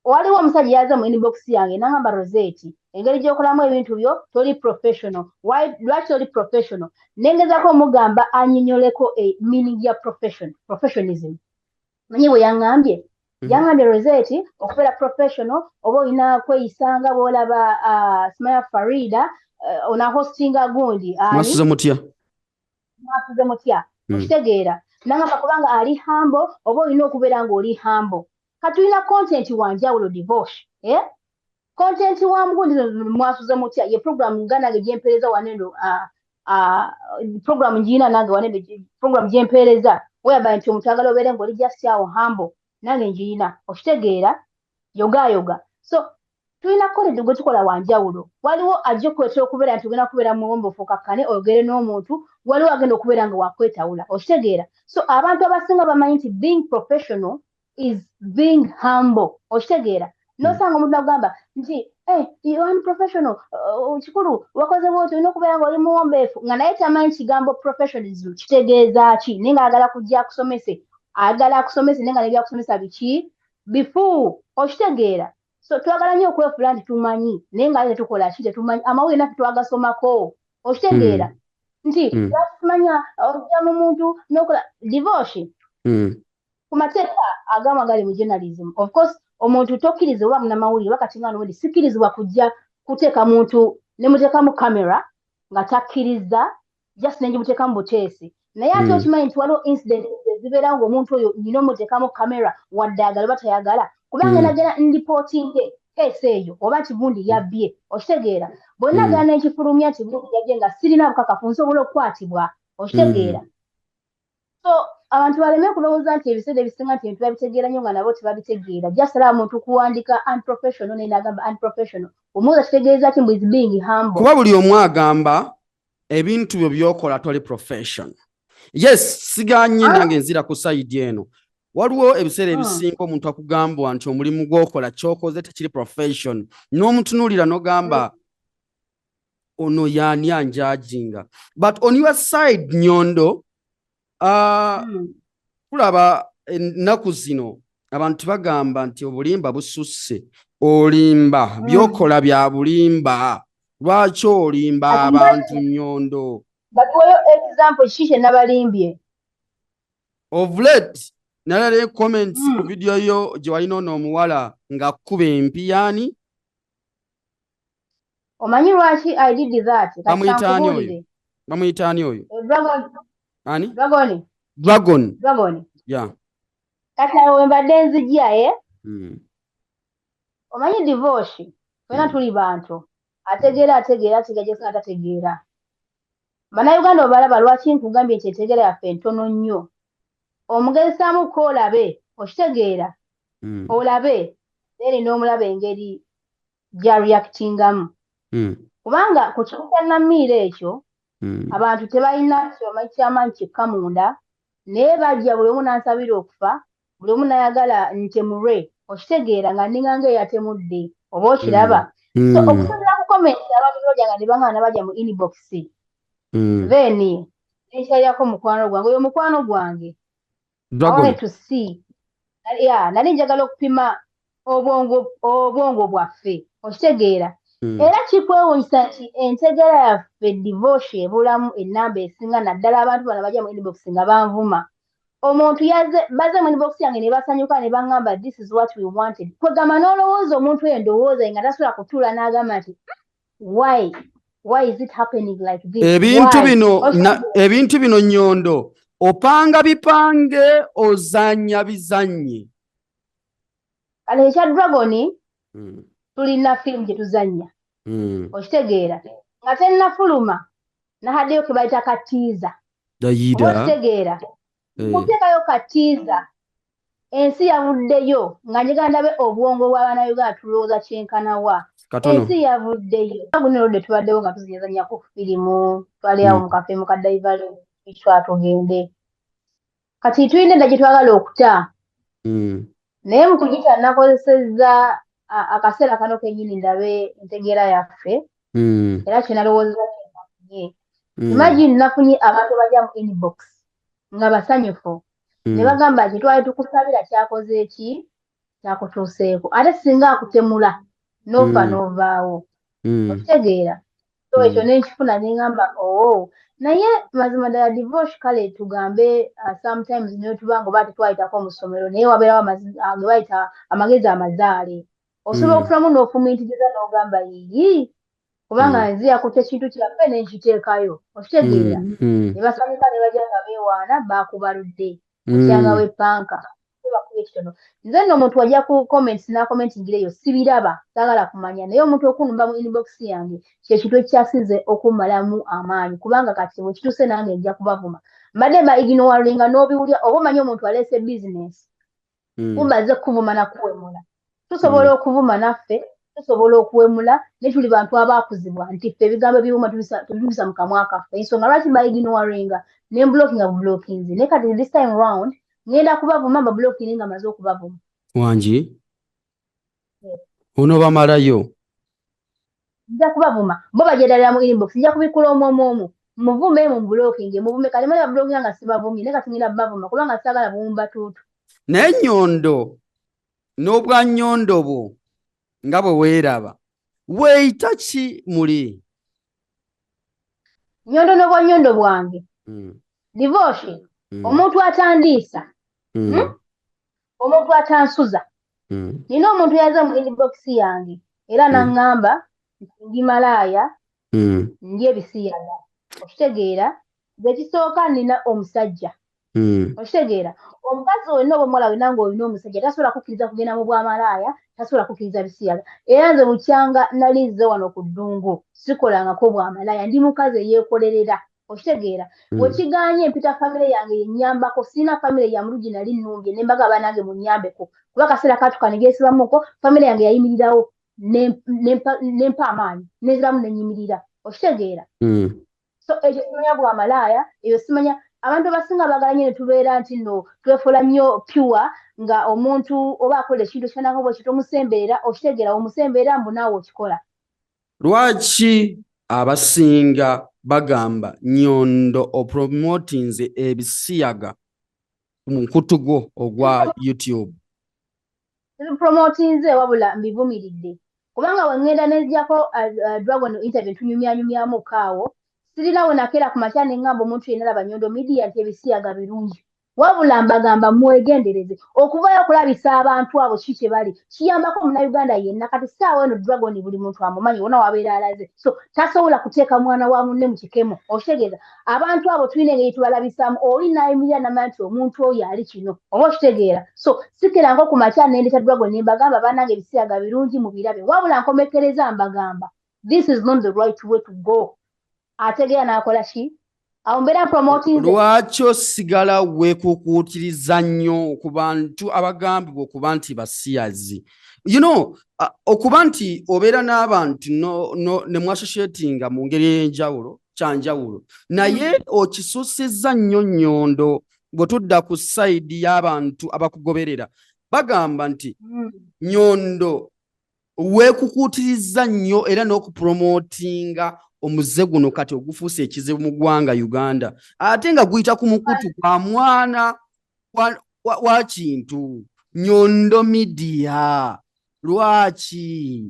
Waliwo omusajja yaze mu inbox yange nangamba, "Rosette, engeri gy'okolamu ebintu byo toli professional." Lwaki toli professional? Nengezaako omugamba anyinyoleko e meaning ya profession, professionalism. Manyi bwe yaŋŋambye? Yaŋŋambye, "Rosette, okubeera professional oba olina kweyisa nga bw'olaba simanya Farida ona hostinga gundi ani?" Mwasuze mutya? Mwasuze mutya. Okitegeera? Nangamba kubanga ali humble, oba olina okubeera ng'oli humble. Kati tulina content wanjawulo, divorce, eh? Content wa mugundi Mwasuze Mutya ye program nga nange gyempeereza waneno, program ngiyina nange waneno, program gyempeereza whereby nti omuntu agala obeere ng'oli just awo humble, nange ngiyina, okitegeera? Yogayoga. So tulina content gwe tukola wanjawulo. Waliwo ajja okuleetera okubeera nti ogenda kubeera muwombeefu, okakkane oyogere n'omuntu. Waliwo agenda okubeera nga wakwetawula, okitegeera? So abantu abasinga bamanyi nti being professional is being humble, okitegeera? Nosanga omuntu nagamba nti, "Hey, you are unprofessional, kikulu wakoze bwoti, olina okubeera nga oli muwombeefu," nga naye tamanyi kigambo professionalism kitegeeza ki, naye nga ayagala kujja akusomese, ayagala akusomese, naye nga nebyakusomesa biki? Bifu, okitegeera? So twagala nnyo okwefuula nti tumanyi, naye nga ate tetukola ki? Tetumanyi. Amawulire naffe twagasomako, okitegeera? Nti lwaki tumanya ojja mu muntu n'okola divorce? Ku mateeka agamu agali mu journalism, of course omuntu tokkirizibwa oba munnamawulire oba kati nga nowedi sikkirizibwa kujja kuteeka muntu ne muteekamu kamera nga takkiriza, just nengimuteekamu buteesi. Naye ate okimanyi nti waliwo incident ezibeerawo ng'omuntu oyo nina omuteekamu kamera wadde agala oba tayagala, kubanga nagenda ndipootinge. Case eyo oba nti gundi yabbye, okitegeera? Bonna gana ekifulumya nti gundi yabbye nga sirina bukakafu, nsobola okukwatibwa, okitegeera? So abantu baleme kulowooza nti ebiseera ebisinga nti ebintu babitegeera nnyo nga nabo tebabitegeera. Just alaba muntu kuwandika "unprofessional", naye nagamba "unprofessional", omuwuza kitegeeza ki? Mbu is being humble. Kuba buli omu agamba ebintu byo byokola toli profession. Yes, siganye. Ah. Nange nzira ku side eno, waliwo ebiseera ebisinga omuntu akugambwa nti omulimu gw'okola, kyokoze tekiri profession, n'omutunuulira n'ogamba, "Ono yaani anjudginga?" But on your side, Nyondo, tulaba ennaku zino abantu bagamba nti obulimba bususse, olimba, byokola bya bulimba. Lwaki olimba Ati abantu, Nyondo? Batuweyo example, kiki kye nabalimbye? Of late nalala comments ku video yo gye walina ono omuwala ng'akkuba empi, yaani? Omanyi lwaki I did that? Kati Bamuyita ani oyo? kankubuulire. Bamuyita ani oyo? Dragon. Ani? Dragon. Dragon. Dragon. Yeah. Kati awo we mbadde nzijja, eh? Omanyi divorce, fena tuli bantu, ategeera ategeera, ategeera gye tategeera. Bannayuganda obalaba, lwaki nkugambye nti entegeera yaffe ntono nnyo? Omugezesaamuko olabe, okitegeera? Olabe then n'omulaba engeri gy'areactingamu, kubanga ku kintu kya Namiiro ekyo, abantu tebalina kyomanyi kyamaanyi kyekka munda, naye bajja buli omu n'ansabira okufa, buli omu n'ayagala ntemulwe, okitegeera, nga nninga ng'eyatemudde, oba okiraba? So okusinziira ku comments abantu bajja nga ne baŋŋaana, bajja mu inbox, then nenkyalirako mukwano gwange, oyo mukwano gwange I Dragon. wanted to see. Yeah, nali njagala okupima obwongo bwaffe, okitegeera? Era kikwewuunyisa nti entegeera yaffe, divorce, ebulamu ennamba esinga, naddala abantu bano bajja mu inbox nga banvuma. Omuntu yaze, baze mu inbox yange ne basanyuka ne baŋŋamba, "This is what we wanted." Kwegamba n'olowooza omuntu oyo endowooza ye nga tasobola kutuula n'agamba nti, Why is it happening like this? Ebintu Why?" bino na, ebintu bino, Nyondo, opanga bipange, ozanya bizanye? Kale ekya Dragon, tulina firimu gye tuzannya, okitegeera, nga tennafuluma nahaddeyo ke bayita ka teaser, oba Dayida. okitegeera? Eh. Kuteekayo ka teaser, ensi yavuddeyo nga njagala ndabe obwongo bw'abannayuganda tulowooza kyenkanawa. Katono. Ensi yavuddeyo. Guno oludde tubaddewo nga tuzanyazanyako firimu, twali awo mu kafe mu kadaivale twatugende. Kati tulina edda gye twagala okuta, naye mu kugita nakozesezza akaseera kano kennyini ndabe entegeera yaffe, era kye nalowoozeza kyenafunye. Imagine, nafunye abantu bajja mu inbox nga basanyufu ne bagamba nti, "Twali tukusabira, kyakoze eki kyakutuuseeko, ate singa akutemula n'ofa n'ovaawo," okitegeera? So ekyo nenkifuna neŋŋamba, "Oo." Naye mazima ddala divorce, kale tugambe, sometimes naye tuba nga oba tetwayitako mu ssomero, naye wabeerawo ge bayita amagezi amazaale. Osobola okutulamu n'ofumiitiriza n'ogamba, "Yiyi," kubanga nze yakutte ekintu kyaffe nenkiteekayo, okitegeera? Ne basanyuka ne bajja nga beewaana, baakubaludde okyanga w'eppanka bakuba ekitono. Nze nno omuntu wajja ku comments n'acommentingira eyo, sibiraba, saagala kumanya, naye omuntu okunumba mu inbox yange kyekintu ekyasinze okummalamu amaanyi, kubanga kati bwe kituuse nange nja kubavuma. Mbadde mba ignoringa n'obiwulira, oba omanyi omuntu aleese bizinesi, kumbaze kuvuma nakuwemula. Tusobola okuvuma naffe, tusobola okuwemula, naye tuli bantu abaakuzibwa nti ffe ebigambo ebiwuma tubisa mu kamwa kaffe. Ensonga lwaki mba ignoringa ne mblockinga bublockinzi, naye kati this time round ngenda kubavuma, mba blocking nga maze okubavuma. Wangi onoobamalayo? Nja kubavuma bo bajedalira mu inbox, nja kubikula omu omu omu, muvume, mu blocking, muvume. Kati mali bablockinga nga sibavumye, naye kati ngenda bavuma kubanga saagala buwumba tuutu. Naye Nyondo, n'obwa Nyondo bwo nga bwe weeraba, weeyita ki muli? Nyondo n'obwa Nyondo bwange, divorce, omuntu atandiisa, Omuntu atansuza. Nina omuntu yaze mu inbox yange era naŋŋamba nti ndi malaaya, ndi ebisiyaga, okitegeera? Nze ekisooka nina omusajja. Okitegeera, omukazi wenna oba omuwala wenna ng'olina omusajja tasobola kukkiriza kugenda mu bwamalaaya, tasobola kukkiriza bisiyaga. Era nze bukyanga nali nze wano ku ddungu sikolangako bwamalaaya, ndi mukazi eyeekolerera. Okitegeera, wekiganye mpita famire yange yennyambako. Sirina famire ya mulugi, nali nnumbye ne mbaga banange munnyambeko, kuba akaseera katuka ne geesibamuko. Famire yange yayimirirawo nempa amaanyi, nenziramu nenyimirira. Okitegeera? So ekyo simanya bwamalaaya, eyo simanya. Abantu abasinga baagala nnyo ne tubeera nti nno twefuula nnyo pure, nga omuntu oba akola ekintu ekyanako bwe kito omusemberera. Okitegeera, omusemberera mbu naawe okikola. Lwaki abasinga bagamba Nyondo opromotinze ebisiyaga ku mukutu gwo ogwa YouTube? Promotinze, wabula mbivumiridde, kubanga we ŋŋenda nenzijako Dragon interview tunyumyanyumyamu kaawo, sirina we nakeera ku makya ne ŋŋamba omuntu yenna laba Nyondo Media nti ebisiyaga birungi. Wabula mbagamba mwegendereze okuvayo okulabisa abantu abo ki kye bali, kiyambako Munnayuganda yenna. Kati saawa eno Dragon buli muntu amumanyi wona wabeera alaze, so tasobola kuteeka mwana wa munne mu kikemo. Okitegeeza, abantu abo tulina engeri tubalabisaamu, oli nayimirira namanya nti omuntu oyo ali kino, oba okitegeera. So sikeranga ku makya nendeta Dragon ne mbagamba bannange ebisiyaga birungi mu birabe. Wabula nkomekereza mbagamba this is not the right way to go. Ategeera n'akola ki awo mbeera promoting. Lwaki osigala weekukuutiriza nnyo ku bantu abagambibwa okuba nti basiyazi? Okuba nti obeera n'abantu ne mwassociatinga mu ngeri ey'enjawulo kyanjawulo, naye okisussizza nnyo nnyondo. Bwe tudda ku side y'abantu abakugoberera, bagamba nti Nyondo weekukuutiriza nnyo era n'okupromotinga omuze guno kati ogufuuse ekizibu mu ggwanga Uganda, ate nga guyita ku mukutu gwa mwana wa kintu Nyondo Media. Lwaki?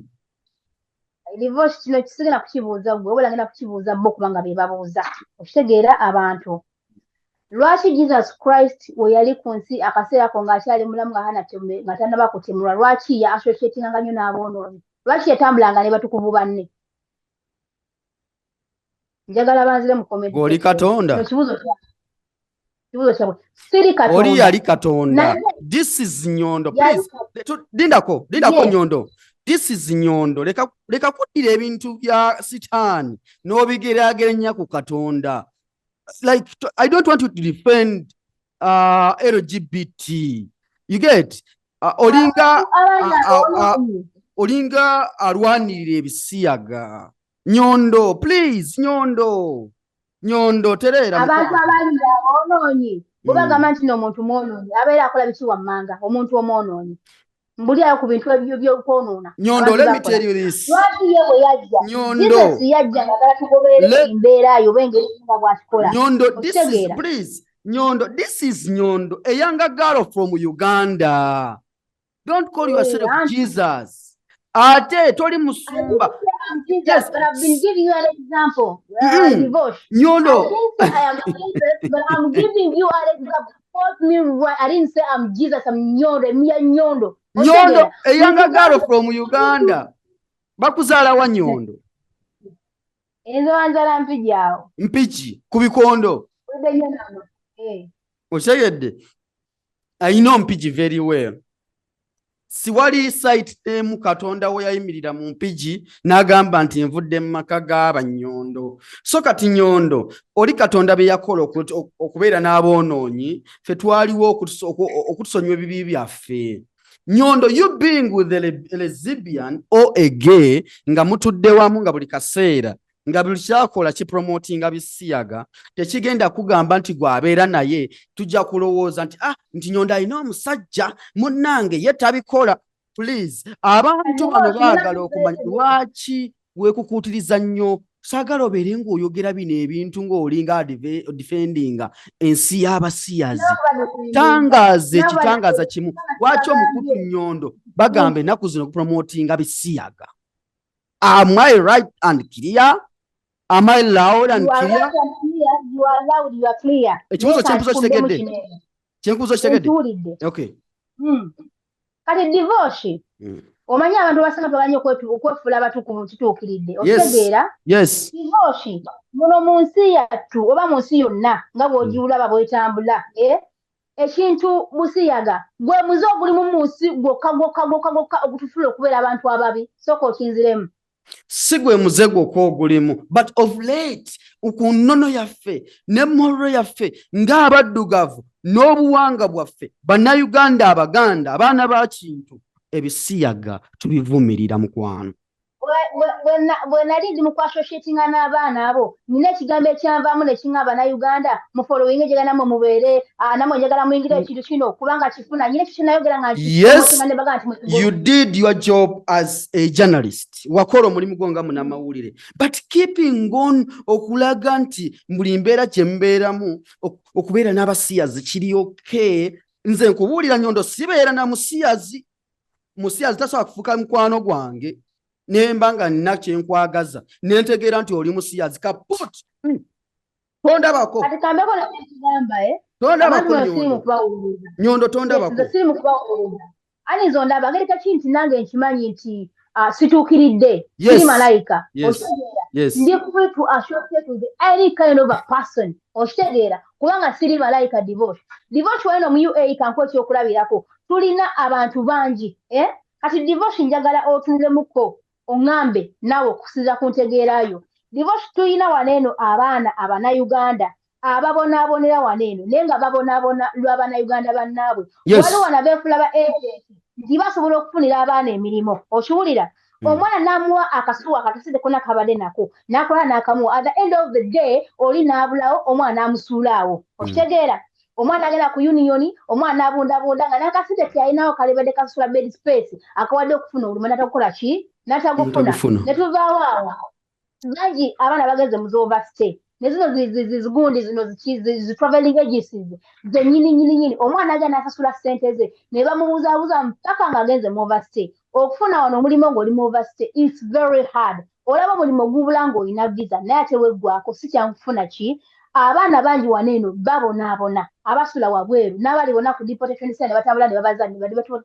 Divorce kino kisigenda kukibuuza gwe, wabula ngenda kukibuuza bo, kubanga be babuuza. Okitegeera, abantu, lwaki Jesus Christ we yali ku nsi akaseera ko ng'akyali mulamu, nga tannaba kutemulwa, lwaki ya associatinganga nnyo n'aboonoonyi? Lwaki yatambulanga ne batukuvu banne? Njagala banzire mu comment. Oli Katonda? Ekibuuzo kyabwe, siri Katonda. Oli yali Katonda. This is Nyondo, please, lindako, lindako. Nyondo, this is Nyondo. Leka kuddira ebintu bya Sitaani n'obigeraageranya ku Katonda. Like, I don't want you to defend LGBT, you get? Olinga alwanirira ebisiyaga. Nyondo, please, Nyondo, Nyondo, tereera. Abantu abalira aboonoonyi bwe bagamba nti n'omuntu mwonoonyi abeera akola biki wammanga? Omuntu omwonoonyi mbulyayo ku bintu ebyo by'okwonoona. Nyondo, let me tell you this. Lwaki ye bwe yajja, Nyondo, Jesus yajja ngagala tugoberere embeera yo oba engeri nga bw'akikola. Nyondo, this is, please, Nyondo, this is Nyondo, a younger girl from Uganda. Don't call yourself Jesus, ate toli musumba. Yes. But I've been giving you an example. Nyondo. I didn't say I am Jesus, but I'm giving you an example. Quote me right. I didn't say I'm Jesus. I'm Nyondo. Mia Nyondo. Nyondo, a younger girl from Uganda. Bakuzaala wa, Nyondo? Enzo wanzala Mpigi awo. Mpigi ku Bikondo. Okyegedde? I know Mpigi very well. Siwali site emu Katonda we yayimirira mu Mpigi n'agamba nti nvudde mu maka g'Abannyondo. So kati Nyondo, oli Katonda bye yakola okubeera n'aboonoonyi, ffe twaliwo okutusonyiwa ebibi byaffe. Nyondo, you being with a lesbian or a gay, nga mutudde wamu, nga buli kaseera, nga buli kyakola kipromotinga bisiyaga, tekigenda kugamba nti gwabeera naye tujja kulowooza nti ah, nti Nyondo alina omusajja munnange ye tabikola. Please, abantu bano baagala okumanya lwaki weekukuutiriza nnyo. Saagala obeere ng'oyogera bino ebintu ng'olinga defendinga ensi y'abasiyazi. Tangaaza ekitangaaza kimu: lwaki omukutu Nyondo bagamba ennaku zino kupromotinga bisiyaga? Am I right and clear? Am I loud and clear? Ekibuuzo kyenkuzo kitegedde? Kyenkuzo kitegedde? Okay. Kati Divorce. Omanyi abantu abasinga twagala nnyo okwefuula abatukuvu kituukiridde. Okitegeera? Yes. Divoshi, muno mu nsi yattu oba mu nsi yonna nga bw'ogiwulaba bw'etambula, eh? Ekintu busiyaga gwe muze ogulimu mu nsi gwokka gwokka gwokka gwokka ogutufuula okubeera abantu ababi. Sooka okinziremu. Si gwe muze gwokka ogulimu, but of late ku nnono yaffe ne moral yaffe ng'abaddugavu n'obuwanga bwaffe, Bannayuganda, Abaganda, abaana ba Kintu, ebisiyaga tubivumirira, mukwano. Bwe nali ndi mu kuassociatinga n'abaana abo, nina ekigambo ekyanvaamu ne kiŋŋamba, "Bannayuganda mufollowinge, njagala nammwe mubeere, nammwe njagala muyingire ekintu kino kubanga kifuna." Nyina ekyo kyenayogera nga Yes, ne bagamba nti you did your job as a journalist, wakola omulimu gwo nga munnamawulire, but keeping on okulaga nti buli mbeera gye mbeeramu okubeera n'abasiyazi kiri okay. Nze nkubuulira, Nyondo, sibeera na musiyazi. Musiyazi tasobola kufuuka mukwano gwange. Nemba nga nina kyenkwagaza nentegeera nti oli musiyazi, kaput. Tondabako. Kati kambeko nekigamba, eh? Tondabako. Abantu bano siri mu Nyondo. kubawuliriza. Nyondo, tondabako. Nze siri mu kubawuliriza. Ani nze ondaba ngeri kaki nti nange nkimanyi nti situukiridde, siri malayika. Okitegeera? Ndi free to associate with any kind of a person, okitegeera? Kubanga siri malayika. Divorce, divorce wano mu UAE, kankuwa ekyokulabirako, tulina abantu bangi, eh? Kati divorce, njagala otunulemuko oŋŋambe naawe okusinziira ku ntegeerayo. Divorce, tulina wano eno abaana Abannayuganda ababonaabonera wano eno, naye nga babonaabona lw'Abannayuganda bannaabwe. Waliwo wano abeefula ba agent nti basobola okufunira abaana emirimu, okiwulira? Omwana n'amuwa akasuwa akakasente konna kabadde nako, n'akola n'akamuwa. At the end of the day oli n'abulawo, omwana n'amusuula awo, okitegeera? Omwana agenda ku union, omwana n'abundabunda nga n'akasente keyalinawo kalibadde kasasula bed space akawadde okufuna omulimu, n'atakukola ki, n'atagufuna. Ntagufuna. Ne tuvaawo awo, bangi abaana bagenze mu overstay ne zino zigundi zino zi traveling agencies zennyini nyini nyini. Omwana agenda n'asasula ssente ze ne bamubuuzaabuuza mpaka ng'agenze mu overstay. Okufuna wano omulimu ng'oli mu overstay, it's very hard. Olaba omulimu gubula ng'olina visa, naye ate weggwako si kyangu kufuna ki. Abaana bangi wano eno babonaabona, abasula wabweru n'abali bonna ku deportation center ne batambula ne babaza ne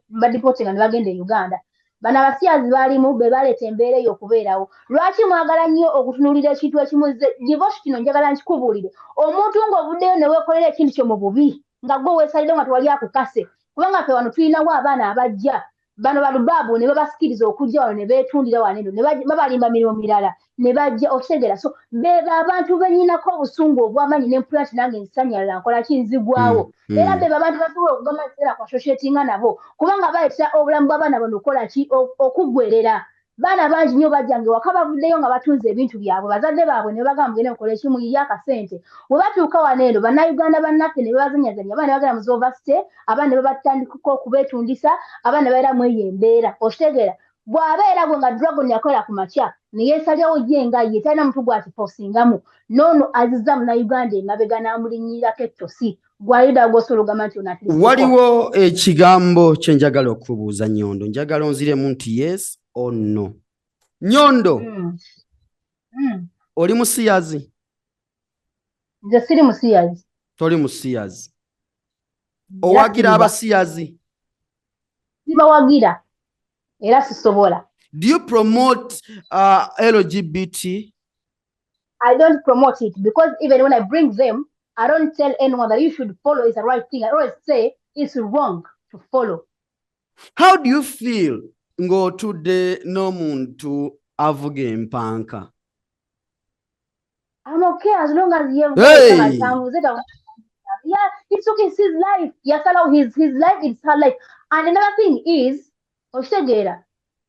badeportinga ne bagenda e Uganda. Bano abasiyazi baalimu be baleeta embeera eyo okubeerawo. Lwaki mwagala nnyo okutunuulira ekintu ekimu? Nze divorce kino njagala nkikubuulire. Omuntu ng'ovuddeyo ne weekolera ekintu kyo mu bubi nga gwe weesalidde nga tewali akukase, kubanga ffe wano tulinawo abaana abajja bano balubaabu ne babasikiriza okujja wano ne beetundira wano eno ne babalimba mirimu mirala ne bajja, okitegeera? So bebo abantu benyinako obusungu obw'amaanyi nempula nti nange nsanyalala nkola ki, nzigwawo. Era bebo abantu basobola okugamba nti era kuassociatinga nabo, kubanga baleetera obulamu bw'abaana bano okukola ki, okuggwerera. Baana bangi nnyo bajjanga ewaka bavuddeyo nga batunze ebintu byabwe, bazadde baabwe ne bagamba, "Mugende mukole ki, muyiye akasente." Bwe batuuka wano eno, Bannayuganda bannaffe ne babazanyazanya, abaana ne bagenda mu overstay, abaana ne babatandikako okubeetundisa, abaana babeera mu eyo embeera, okitegeera? Bw'abeera gwe nga Dragon yakolera ku makya ne yeesalirawo ye nga ye talina muntu gw'akiforcingamu, n'ono azizza Munnayuganda emabega n'amulinnyirirako ettosi, gwalida gwosobola ogamba nti ono at least. Waliwo ekigambo kye njagala okubuuza, Nyondo. Njagala onziremu nti yes or no. Nyondo, oli musiyazi? Nze siri musiyazi. Toli musiyazi. Owagira abasiyazi? Sibawagira era sisobola. Do you promote LGBT? I don't promote it because even when I bring them, I don't tell anyone that you should follow is the right thing. I always say it's wrong to follow. How do you feel ng'otudde n'omuntu avuga empanka? I'm okay as long as you Hey! Yeah, it's okay. It's his life. Yasalawo his life, it's her life. And another thing is, okitegeera,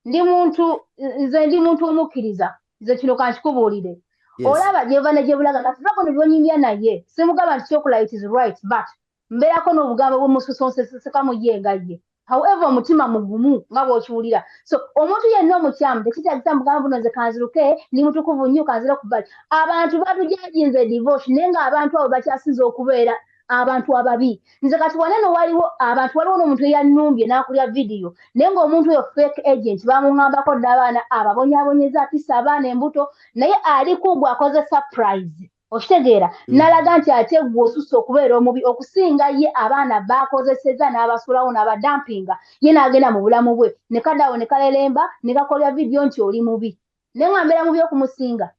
ndi muntu, nze ndi muntu omukkiriza. Nze kino kankikubuulire. Olaba gyeva ne gyebulaga nga Dragon byonyumya naye simugamba nti kyokola it is right, but mbeerako n'obugambo bwemususonsesekamu ye nga ye. However, omutima mugumu nga bw'okiwulira. So omuntu yenna omukyamu tekitagisa mugambo buno, nze kanziruke, ndi mutukuvu nnyo, kanzire ku bbali. Abantu batujajinze divorce, naye ng'abantu abo bakyasinze okubeera abantu ababi. Nze kati waneno waliwo abantu, waliwo n'omuntu eyannumbye n'akulya vidiyo, naye ng'omuntu oyo fake agent, bamuŋŋambako dda abaana ababonyaabonyeza, atisa abaana embuto, naye ali kugwe akoze surprise. Okitegeera? Nalaga nti ate gwe osusse okubeera omubi okusinga ye. Abaana bakozeseza n'abasulawo n'abadampinga, ye n'agenda mu bulamu bwe, ne kadaawo ne kalelemba ne kakolya vidiyo nti oli mubi, naye nga mbeera mubi okumusinga.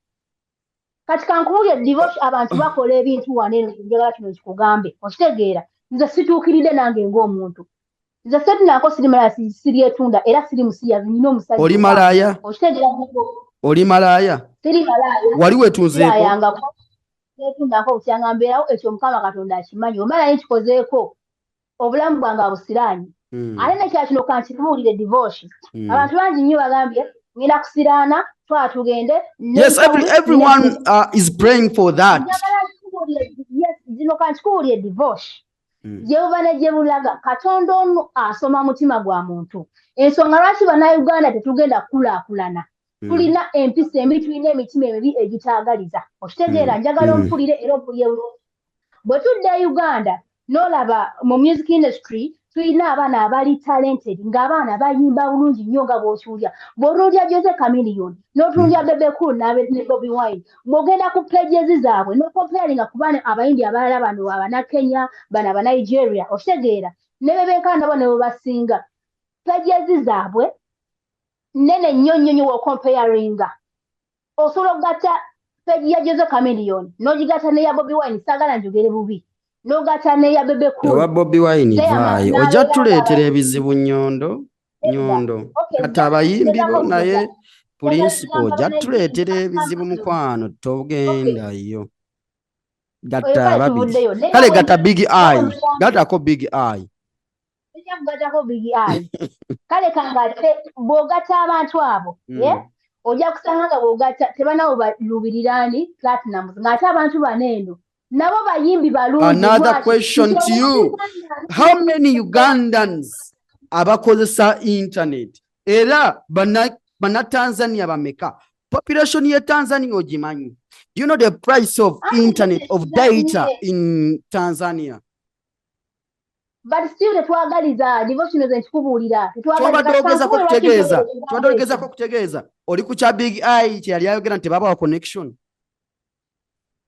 Kati kankubulye, Divosh, abantu bakola ebintu wano eno. Njagala kino kikugambe, okitegeera? Nze situukiridde nange ng'omuntu. Nze setunako, siri malaya, siryetunda, era siri musiyazi. Nina omusajja. Oli malaaya? Okitegeera? Oli malaaya? Siri malaaya. Wali wetunzeeko? Sirayangako, setundako bukyanga mbeerawo. Ekyo Mukama Katonda akimanyi. Omala naye nkikozeeko, obulamu bwange abusiraanyi. Ate nekya kino kankikubuulire, Divosh, abantu bangi nnyo bagambye ngenda kusiraana, twala tugende. Yes, everyone is praying for that. Njagala nkikubuulire, yes, zino kankikubuulire, Divosh, gye buva ne gye bulaga, Katonda ono asoma mutima gwa muntu. Ensonga lwaki Bannayuganda tetugenda kukulaakulana, tulina empisa embi, tulina emitima emibi egitaagaliza. Okitegeera? Njagala ompulire era ompulire bulungi. Bwe tudda e Uganda n'olaba mu music industry, tulina abaana abali talented, ng'abaana bayimba bulungi nnyo nga bw'okiwulira. Bw'otunuulira Jose Chameleone, n'otunuulira Bebe Cool ne Bobi Wine, bw'ogenda ku pages zaabwe n'okomparinga ku baana abayimbi abalala bano Abanakenya, bano Abanigeria, okitegeera, ne bebenkana nabo ne bwe basinga, pages zaabwe nnene nnyo nnyo nnyo. W'okomparinga, osobola okugatta page ya Jose Chameleone n'ogigatta n'eya Bobi Wine, saagala njogere bubi, n'ogatta n'eya Bebe Cool. Owa Bobi Wine Diamond vaayo, ojja n'abeera tuleetera ebizibu. Nyondo, Nyondo, Okay, kati abayimbi bo ngezaako naye kugeza. Principal, ojja Njagala tuleetera ebizibu, mukwano, togendayo. Gatta Oyo kale ababiri. tuvuddeyo. Naye Kale gatta Big Eye, gattako Big Eye. Sijja kugattako Big Eye. Kale kangate bw'ogatta abantu abo, ye ojja kusanga nga bw'ogatta tebanawo baluubiriraani Platnumz, ng'ate abantu bano eno nabo bayimbi balungi. Another Lwaki? question to you. How many Ugandans abakozesa internet, era bana Tanzania bameka? Population ye Tanzania ogimanyi? Do you know the price of Ah, internet, of data Tanzania. in Tanzania? But still tetwagaliza. Devotion, ze nkikubuulira. Kyobadde ogezako kutegeeza, kyobadde ogezako kutegeeza, oli ku kya Big Eye kye yali ayogera nti tebabawa connection.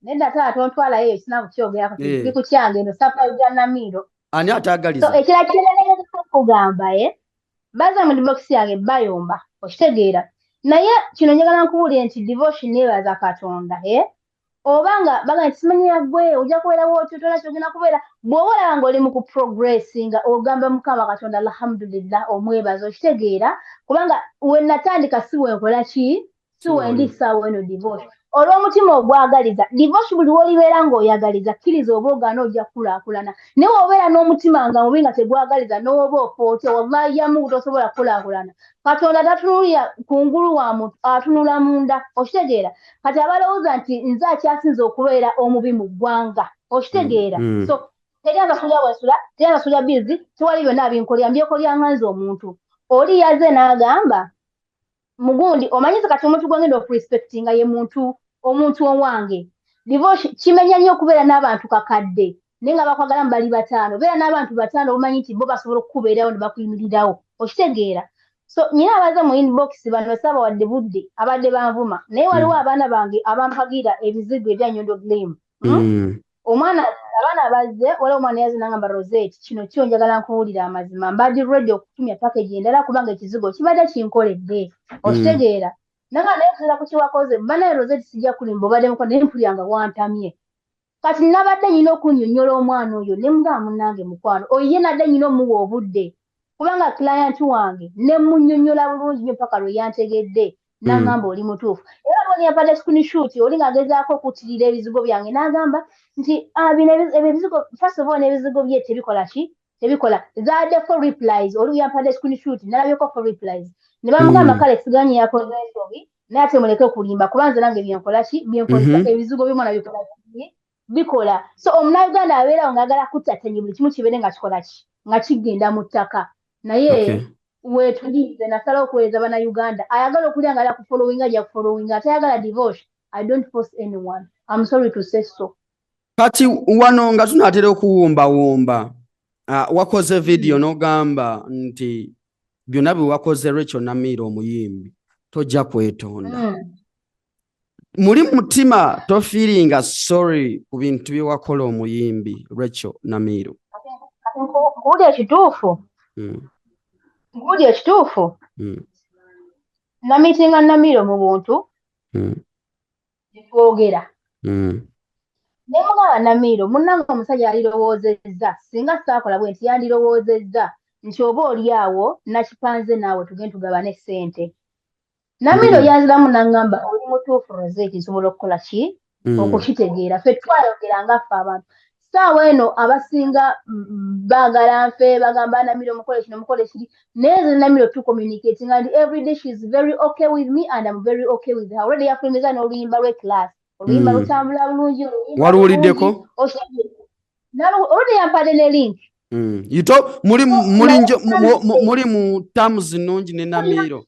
Nedda taata, tontwalayo eyo, sina kukyogerako. Ndi ku kyange eno safari gya Namiiro. Ani So ataagaliza? Ekirala kyenagezako okugamba, ye baza mu inbox yange bayomba, okitegeera? Naye kino njagala nkubuulire nti Devotion, neebaza Katonda, ye oba nga baga nti simanyi gwe ojja kubeerawo otyo, tolina kyogenda kubeera. Bw'oba olaba ng'oli mu kuprogressinga, ogamba Mukama Katonda alhamdulillah, omwebaza, okitegeera? Kubanga we natandika si wenkola ki, si wendi ssaawa eno. Divorce, olw'omutima ogwagaliza, Divorce, buli w'olibeera ng'oyagaliza, kkiriza oba ogaana, ojja kukulaakulana. Naye w'obeera n'omutima nga mubi, nga tegwagaliza, n'oba ofa otya, wallahi ya Mungu, tosobola kukulaakulana. Katonda tatunulira kungulu wa muntu, atunula munda, okitegeera? Kati abalowooza nti nze akyasinze okubeera omubi mu ggwanga, okitegeera? So teri ansasulira bwensula, teri ansasulira bills, tewali byonna binkolera, mbyekolera nga nze omuntu. Oli yaze n'agamba mugundi, omanyize kati omuntu gwengenda okurespectinga ye muntu, omuntu owange. Divorce, kimenya nnyo okubeera n'abantu kakadde naye nga bakwagalamu bali bataano. Beera n'abantu bataano obumanyi nti bo basobola okukubeerawo ne bakuyimirirawo, okitegeera? So nyina abaze mu inbox bano saabawadde budde, abadde banvuma, naye waliwo abaana bange abampagira ebizigo ebya Nyondo Glim. Omwana, abaana bazze, waliwo omwana yaze nangamba, "Rosette, kino kyo njagala nkuwulira amazima, mbadde ready okutumya package endala kubanga ekizigo kibadde kinkoledde," okitegeera? Nanga naye okusinza ku kiwakoze banaye, Rosette, sijja kulimba, obadde muko naye mpulira nga wantamye. Kati nabadde nyina okunnyonnyola omwana oyo ne mugamba, "Munnange mukwano, oyo ye nadde nyina omuwa obudde kubanga client wange." Ne munnyonnyola bulungi nnyo paka lwe yantegedde, n'angamba, "Oli mutuufu." Era boni yampadde screenshot oli ng'agezaako okuttirira ebizigo byange, n'agamba nti, "Ah, bino ebyo ebizigo, first of all, n'ebizigo bye tebikola ki, tebikola." Zaadde four replies. Oli yampadde screenshot, nalabyeko four replies ne bamugamba, "Kale siganye yakoze ensobi, naye ate muleke kulimba, kuba nze nange byenkola ki, byenkozesa, ebizigo by'omwana bikola ki, bikola." So omunauganda abeerawo ng'agala kuttatanya buli kimu kibeere nga kikola ki, nga kigenda mu ttaka. Naye weetuli, nze nasalawo okuweereza Bannayuganda. Ayagala okulya nga ala kufollowinga, ajja kufollowinga. Atayagala divorce, I don't force anyone, I'm sorry to say so. Kati wano nga tunaatera okuwumbawumba, wakoze vidiyo n'ogamba nti byonna bye wakoze Rachel Namiiro omuyimbi tojja kwetonda. Muli mutima tofeelinga sorry ku bintu bye wakola omuyimbi Rachel Namiiro? Nkuwulira ekituufu. Nkuwulira ekituufu. Nameetinga Namiiro mu buntu, netwogera. Ne mugamba, "Namiiro munnange, omusajja yalirowoozezza singa saakola bwe nti, yandirowoozezza nti oba oli awo nakipanze naawe, tugende tugabane ssente." Namiiro yanziramu n'aŋŋamba, "Oli mutuufu Rosette, nsobola okukola ki okukitegeera." Ffe twayogera nga ffe abantu. Saawa eno abasinga baagala nfe, bagamba, "Namiiro mukole kino, mukole kiri," naye nze Namiiro tucommunicating and everyday she is very okay with me and I'm very okay with her. Already yafulumiza n'oluyimba lwe Class, oluyimba lutambula bulungi, oluyimba Waluwuliddeko? bulungi. Okitegedde? Already yampadde ne link. Ito muli muli Naye muli mu terms nnungi ne Namiiro?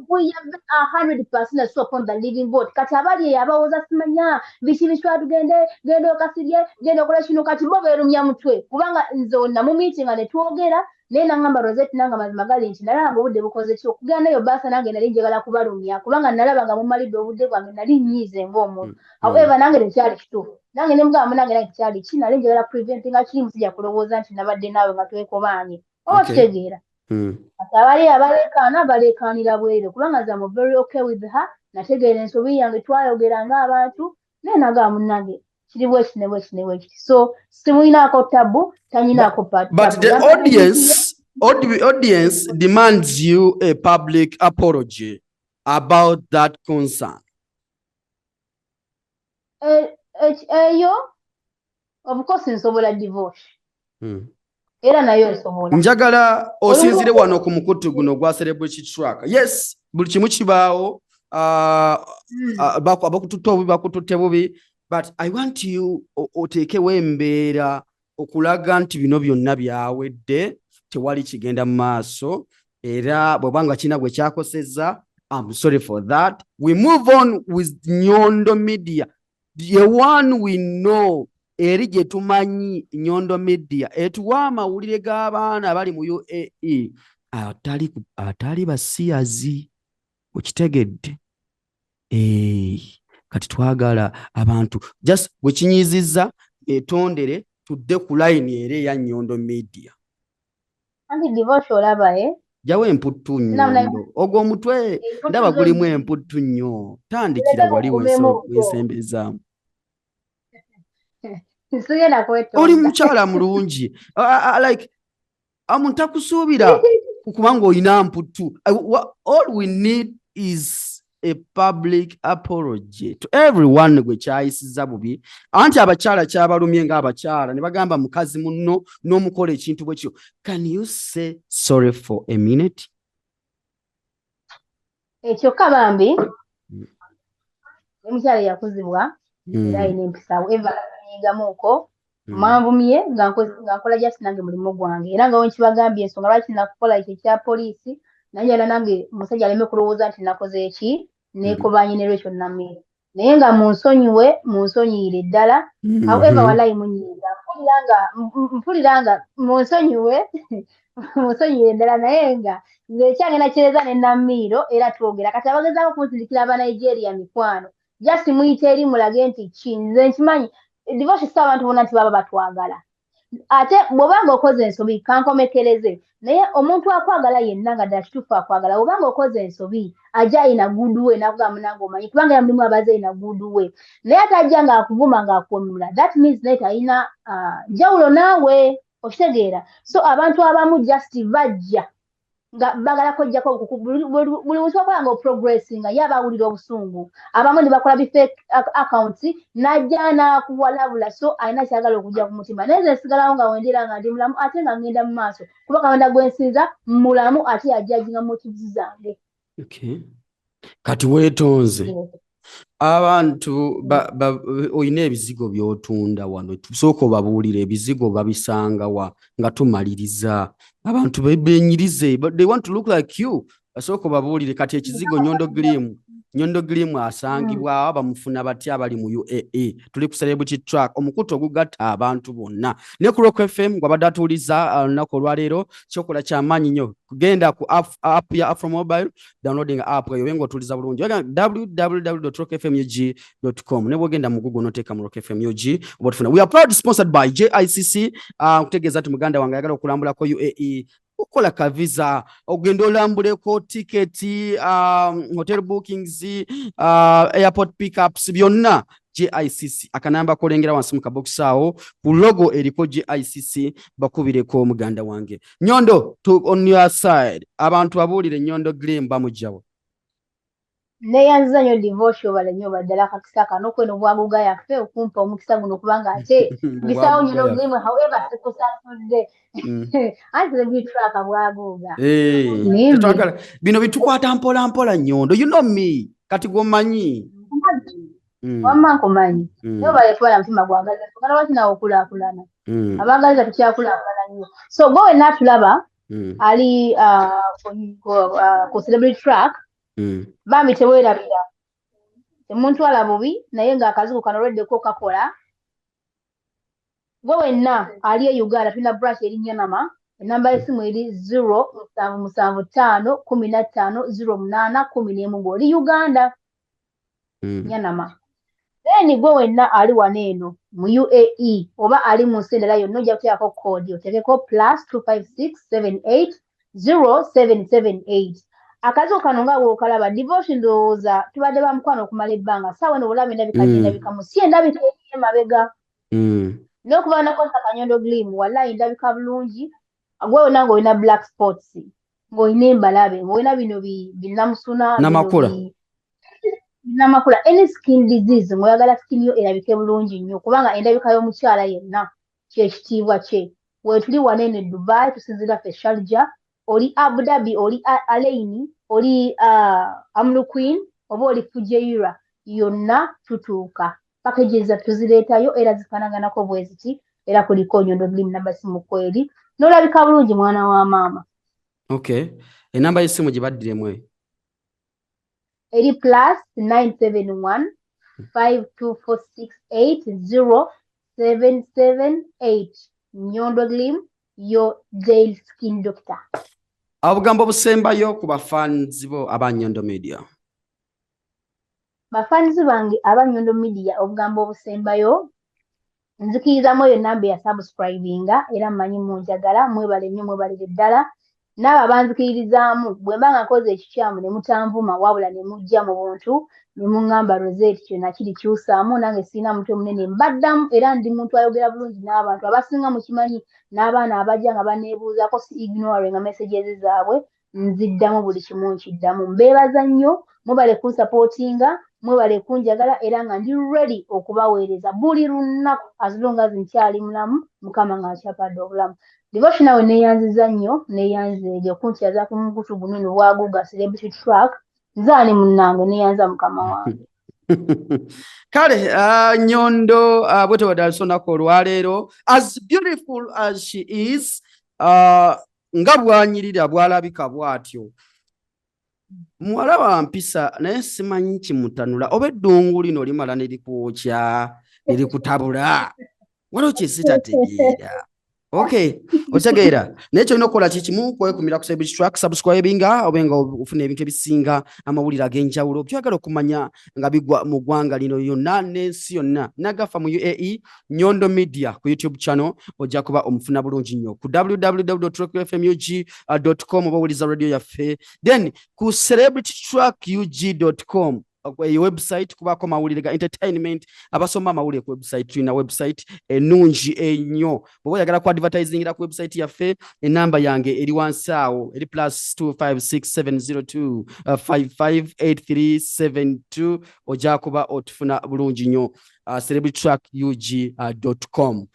We have 100% so upon the living God. Kati abali eyo abawooza simanya biki bitwa, tugende, genda okasirye, genda okola kino, kati bo beerumya mutwe, kubanga nze namumeetinga ne twogera naye, nangamba, "Rosette, nange amazima gali nti nalaba nga obudde bukoze ki okugenda nayo baasa, nange nali njagala kubalumya kubanga nalaba nga mumalidde obudde bwange, nali nnyiize ng'omuntu. However, nange tekyali kituufu." Nange ne mugamba, "Munange, nange tekyali ki, nali njagala preventinga kiri, musijja kulowooza nti nabadde naawe nga twekobaanye." Oba kitegeera? Kati abali abaleekaana baleekaanira bweru, kubanga nze am very okay with her. Nategeera ensobi yange, twayogera ng'abantu, naye nagamba, "Munnange, kiri bwekiti ne bwekiti ne bwekiti," so simuyinaako tabu, tanyinaako But tabu. the Yampadde audience demands you a public apology about that concern. Eyo of course nsobola divorce, era nayo nsobola. Njagala osinzire wano ku mukutu guno gwa Celebrity Track. Yes, buli kimu kibaawo. Abakututte obubi bakututte bubi, but I want you oteekewo embeera okulaga nti bino byonna byawedde, tewali kigenda mu maaso, era bw'oba nga kirina gwe kyakosezza, I'm sorry for that. We move on with Nyondo Media, the one we know, eri gye tumanyi. Nyondo Media etuwa amawulire g'abaana abali mu UAE atali basiyazi, okitegedde? Kati twagala abantu just bwe kinyizizza etondere, tudde ku layini era eya Nyondo Media. Anti divorce olaba, eh? Jawo emputtu, Nyondo, ogwo omutwe ndaba gulimu emputtu nnyo. Tandikira wali wensembezaamu. Sigenda kwetonda. Oli mukyala mulungi, like omuntu takusuubira kubanga olina mputtu. All we need is a public apology to everyone gwe kyayisiza bubi, anti abakyala kyabalumye ng'abakyala ne bagamba mukazi munno n'omukola ekintu bwe kityo. Can you say sorry for a minute? Ekyokka bambi omukyala eyakuzibwa era alina empisa. However, nyigamuuko, manvumye nga nkola just nange mulimu gwange, era nga wenkibagambye ensonga lwaki nakukola ekyo ekya poliisi, naye nange omusajja aleme kulowooza nti nakoze eki, neekobanye ne lwekyo Namiiro, naye nga munsonyiwe, munsonyiire ddala. However, walayi munyiiza, mpulira nga munsonyiwe, munsonyiire ddala, naye nga nze ekyange nakireza ne Namiiro era twogera. Kati abagezaako kunsindikira aba Nigeria mikwano, just muyite eri mulage nti ki nze nkimanyi divorce si abantu bonna nti baba batwagala. Ate bw'obanga okoze ensobi, kankomekereze, naye omuntu akwagala yenna nga ddala kituufu akwagala, bw'obanga okoze ensobi ajja in a good way nakugamba, "Munange, omanyi," kubanga era mulimu abaze in a good way, naye ate ajja ng'akuvuma, ng'akuwemula, that means naye talina njawulo naawe, okitegeera? So abantu abamu just bajja nga bagala kwejjako buli muntu akola nga oprogressinga, ye aba awulira obusungu. Abamu ne bakola bi fake accounts, n'ajja n'akuwalabula, so alina kyagala okujja ku mutima. Naye nze nsigalawo nga wendera nga ndi mulamu, ate nga ngenda mu maaso, kuba Katonda gwe nsinza mulamu, ate yajudginga motives zange. Okay. Kati weetonze abantu olina ebizigo by'otunda wano, sooka obabuulire ebizigo babisanga wa nga tumaliriza. Abantu benyirize, they want to look like you. Basooka obabuulire kati ekizigo Nyondo Glim. Nyondo Glim asangibwa bamufuna batya abali mu UAE? Tuli ku Celebrity Track, omukutu ogugatta abantu bonna ne ku Rock FM. Gwabadde atuuliza olunaku olwaleero, kyokola kyamaanyi nnyo genda ku app ya Afro Mobile, downloading app eyo obe ng'otuuliza bulungi. www.rockfmug.com, ne bwogenda mu Google noteeka mu Rock FM UG oba otufuna. We are proud sponsored by JICC. Nkutegeeza nti muganda wange ayagala okulambulako UAE, okukola ka visa, ogenda olambuleko, tiketi, hotel bookings, airport pickups, byonna JICC. Akanamba kolengera wansi mu kabokisi awo ku logo eriko JICC, bakubireko muganda wange. Nyondo, to on your side, abantu babuulire, Nyondo Glim bamugjawo? Neeyanziza nnyo, Devotion, obala nnyo baddala akakisa kano kweno bwaguga yaffe okumpa omukisa guno, kubanga ate bisaawo Nyondo Glim. However, sikusasudde, anti Celebrity Track bwaguga. Tetwagala bino bitukwata mpola mpola. Nyondo, you know me, kati gwomanyi. Wamma nkumanyi. Naye obale twala mutima gwagaliza tugala lwaki nawe okulaakulana, abaagaliza tukyakulaakulana nnyo. So gwe wenna atulaba ali ku Celebrity Track, bambi teweerabira, temuntwala bubi, naye ng'akazigo kano olweddeko kakola. Gwe wenna ali e Uganda, tulina branch eri Nyanama. Enamba y'essimu eri 0775 15 08 11 ng'oli Uganda, Nyanama. Then gwe wenna ali wano eno mu UAE oba ali mu nsi endala yonna, ojja kuteekako code, oteekeko +256 78 0778. Akazigo kano nga bw'okalaba, Devotion, ndowooza tubadde ba mukwano okumala ebbanga. Saawa eno obulaba endabika gyendabikamu si endabika eri emabega, n'okuba nakozesa Kanyondo Glim, wallahi ndabika bulungi. Gwe wonna ng'olina black spots, ng'olina embalabe, ng'olina bino binnamusuna, bino Namakula. Namakula, any skin disease, ng'oyagala skin yo erabike bulungi nnyo, kubanga endabika y'omukyala yenna kyekitiibwa kye. Weetuli wano eno e Dubai, tusinziira ffe Sharjah. Oli Abu Dhabi, oli Al Ain, oli Umm Quwain oba oli Fujairah, yonna tutuuka. Packages zaffe tuzireetayo era zifaanaganako bwe ziti, era kuliko Nyondo Glim, namba simu kweri, n'olabika bulungi, mwana wa maama. Okay, enamba y'essimu gye baddiremu eyo? Eri +971 524 680 778. Nyondo Glim, your daily skin doctor. Obugambo obusembayo ku bafanzi bo aba Nyondo Media. Bafanzi bange aba Nyondo Media, obugambo obusembayo, nzikirizamu eyo namba eya subscribinga, era mmanyi munjagala, mwebale nnyo, mwebalire ddala. N'abo abanzikiririzaamu, bwe mba nga nkoze ekikyamu ne mutanvuma, wabula ne mujja mu buntu ne muŋŋamba, "Rosette, kyonna kiri kyusaamu," nange sirina mutwe munene, mbaddamu. Era ndi muntu ayogera bulungi n'abantu abasinga, mukimanyi, n'abaana abajja nga baneebuuzaako, si ignoring messages zaabwe, nziddamu buli kimu, nkiddamu. Mbeebaza nnyo, mwebale kunsupportinga, mwebale kunjagala, era nga ndi ready okubaweereza buli lunaku as long as nkyali mulamu, Mukama nga nkyapadde obulamu. Devotion, nawe neeyanziza nnyo, neeyanzeege okunkyaza ku mukutu guno eno bwaguga Celebrity Track. Nze ani munnange, neeyanza mukama wange. Kale Nyondo, bwetyo bwe olunaku olwaleero, as beautiful as she is, nga bw'anyirira, bw'alabika bw'atyo, muwala wa mpisa, naye simanyi kimutanula oba eddungu lino limala ne likwokya ne likutabula, waliwo kyesitategeera. Okay, okitegeera, naye kyolina okukola kikimu, kwekumira ku Celebrity Track, subscribinga, obe nga ofuna ebintu ebisinga, amawulire ag'enjawulo byagala okumanya nga bigwa mu ggwanga lino yonna n'ensi yonna nagafa mu UAE. Nyondo Media ku YouTube channel ojja kuba omufuna bulungi nnyo, ku www.rockfmug.com oba owuliza radio yaffe, then ku celebritytrackug.com, eyo website kubaako mawulire ga entertainment. Abasoma amawulire ku website, tulina website ennungi ennyo. Bw'oba oyagala ku advertisingira ku website yaffe, enamba yange eri wansi awo, eri +256 702 558372, ojja kuba otufuna bulungi nnyo, celebritytrackug.com.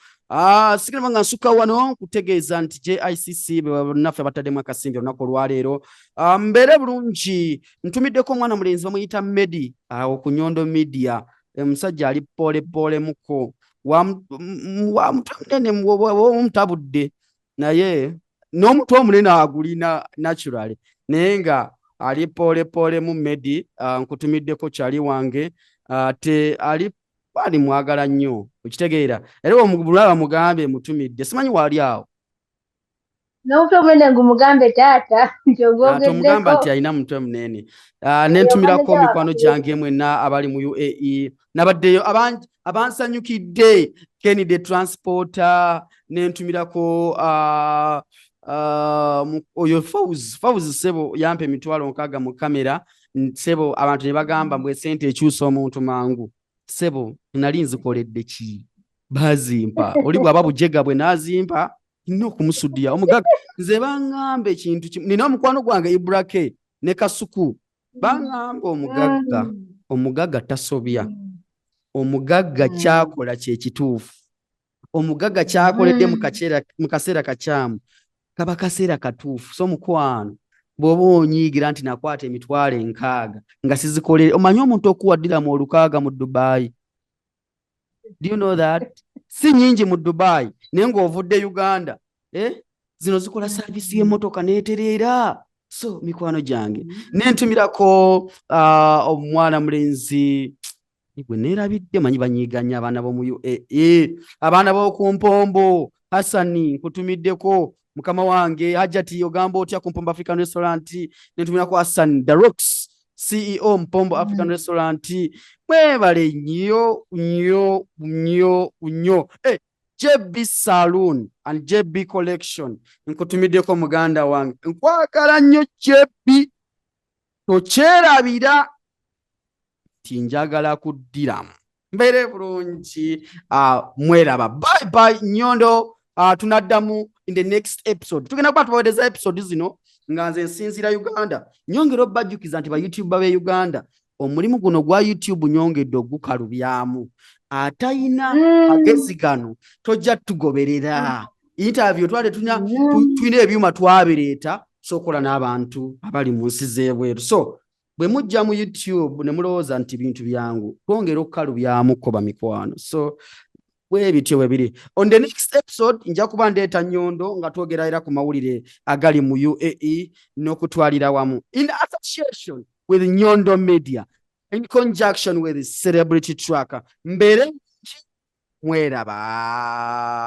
Sigamba nga nsukka wano nkutegeeza nti JICC bannaffe bataddemu akasimbi olunaku olwaleero. Mbeere bulungi, ntumiddeko omwana mulenzi bamuyita Medi awo ku Nyondo Media. Omusajja ali poole poolemuko, wa mutwe munene omutabudde, naye n'omutwe omunene agulina naturally, naye nga Ali pole pole mu Medi, nkutumiddeko kyali wange, ate ali ali mwagala nnyo, okitegeera? Era omulaba mugambe mutumidde, simanyi waali awo. N'omutwe omunene ngumugambe taata nti Tomugamba ogwogeddeko. Nti alina mutwe munene. Nentumirako mikwano gyange mwenna abali mu UAE, nabaddeyo abansanyukidde, Kenny the Transporter, nentumirako oyo Fauz sebo yampa 60,000 mu kamera sebo. Abantu ne bagamba mbwe sente ekyusa omuntu mangu. Sebo, nali nzikoledde ki? Bazimpa oli bw'aba bujega bwe nazimpa nina okumusudiya omugagga. Nze baŋŋamba ekintu kimu, nina omukwano gwange Ibrake ne Kasuku, baŋŋamba omugagga, omugagga tasobya, omugagga kyakola kyekituufu, omugagga kyakoledde mu kaseera kakyamu kaba kaseera katuufu. So mukwano, bw'oba onyiigira nti nakwata 60,000 nga sizikolere, omanyi omuntu okuwa ddiramu 6,000 mu Dubai, do you know that si nyingi mu Dubai? Naye ng'ovudde Uganda, eh? Zino zikola service y'emmotoka n'etereera. So mikwano gyange, nentumirako omwana mulenzi gwe neerabidde, manyi banyiiganya abaana b'omu UAE, abaana b'oku Mpombo. Hasani, nkutumiddeko mukama wange. Hajati, ogamba otya ku Mpombo African Restaurant? Nentumirako Hassan The Rocks, CEO Mpombo African Restaurant. Mwebale nnyo nnyo nnyo nnyo. Eh, JB Saloon and JB Collection, nkutumiddeko muganda wange, nkwagala nnyo JB, tokyerabira nti njagala kuddiramu mbeere bulungi. Mweraba, bye bye. Nyondo, tunaddamu in the next episode. Tugenda kuba tubaweereza episode zino nga nze nsinziira Uganda. Nyongera obbajjukiza nti ba YouTube b'e Uganda, omulimu guno gwa YouTube nyongedde ogukalubyamu. Atayina magezi gano tojja tugoberera interview. Twale tulina tulina ebyuma twabireeta, sokola n'abantu abali mu nsi z'ebweru. So bwe mujja mu YouTube ne mulowooza nti bintu byangu, twongera okukalubyamuko bamikwano. So bwe bityo bwe biri. On the next episode nja kuba ndeeta Nnyondo nga twogera era ku mawulire agali mu UAE n'okutwalira wamu, in association with Nyondo Media, in conjunction with Celebrity Tracker. Mbeere mweraba.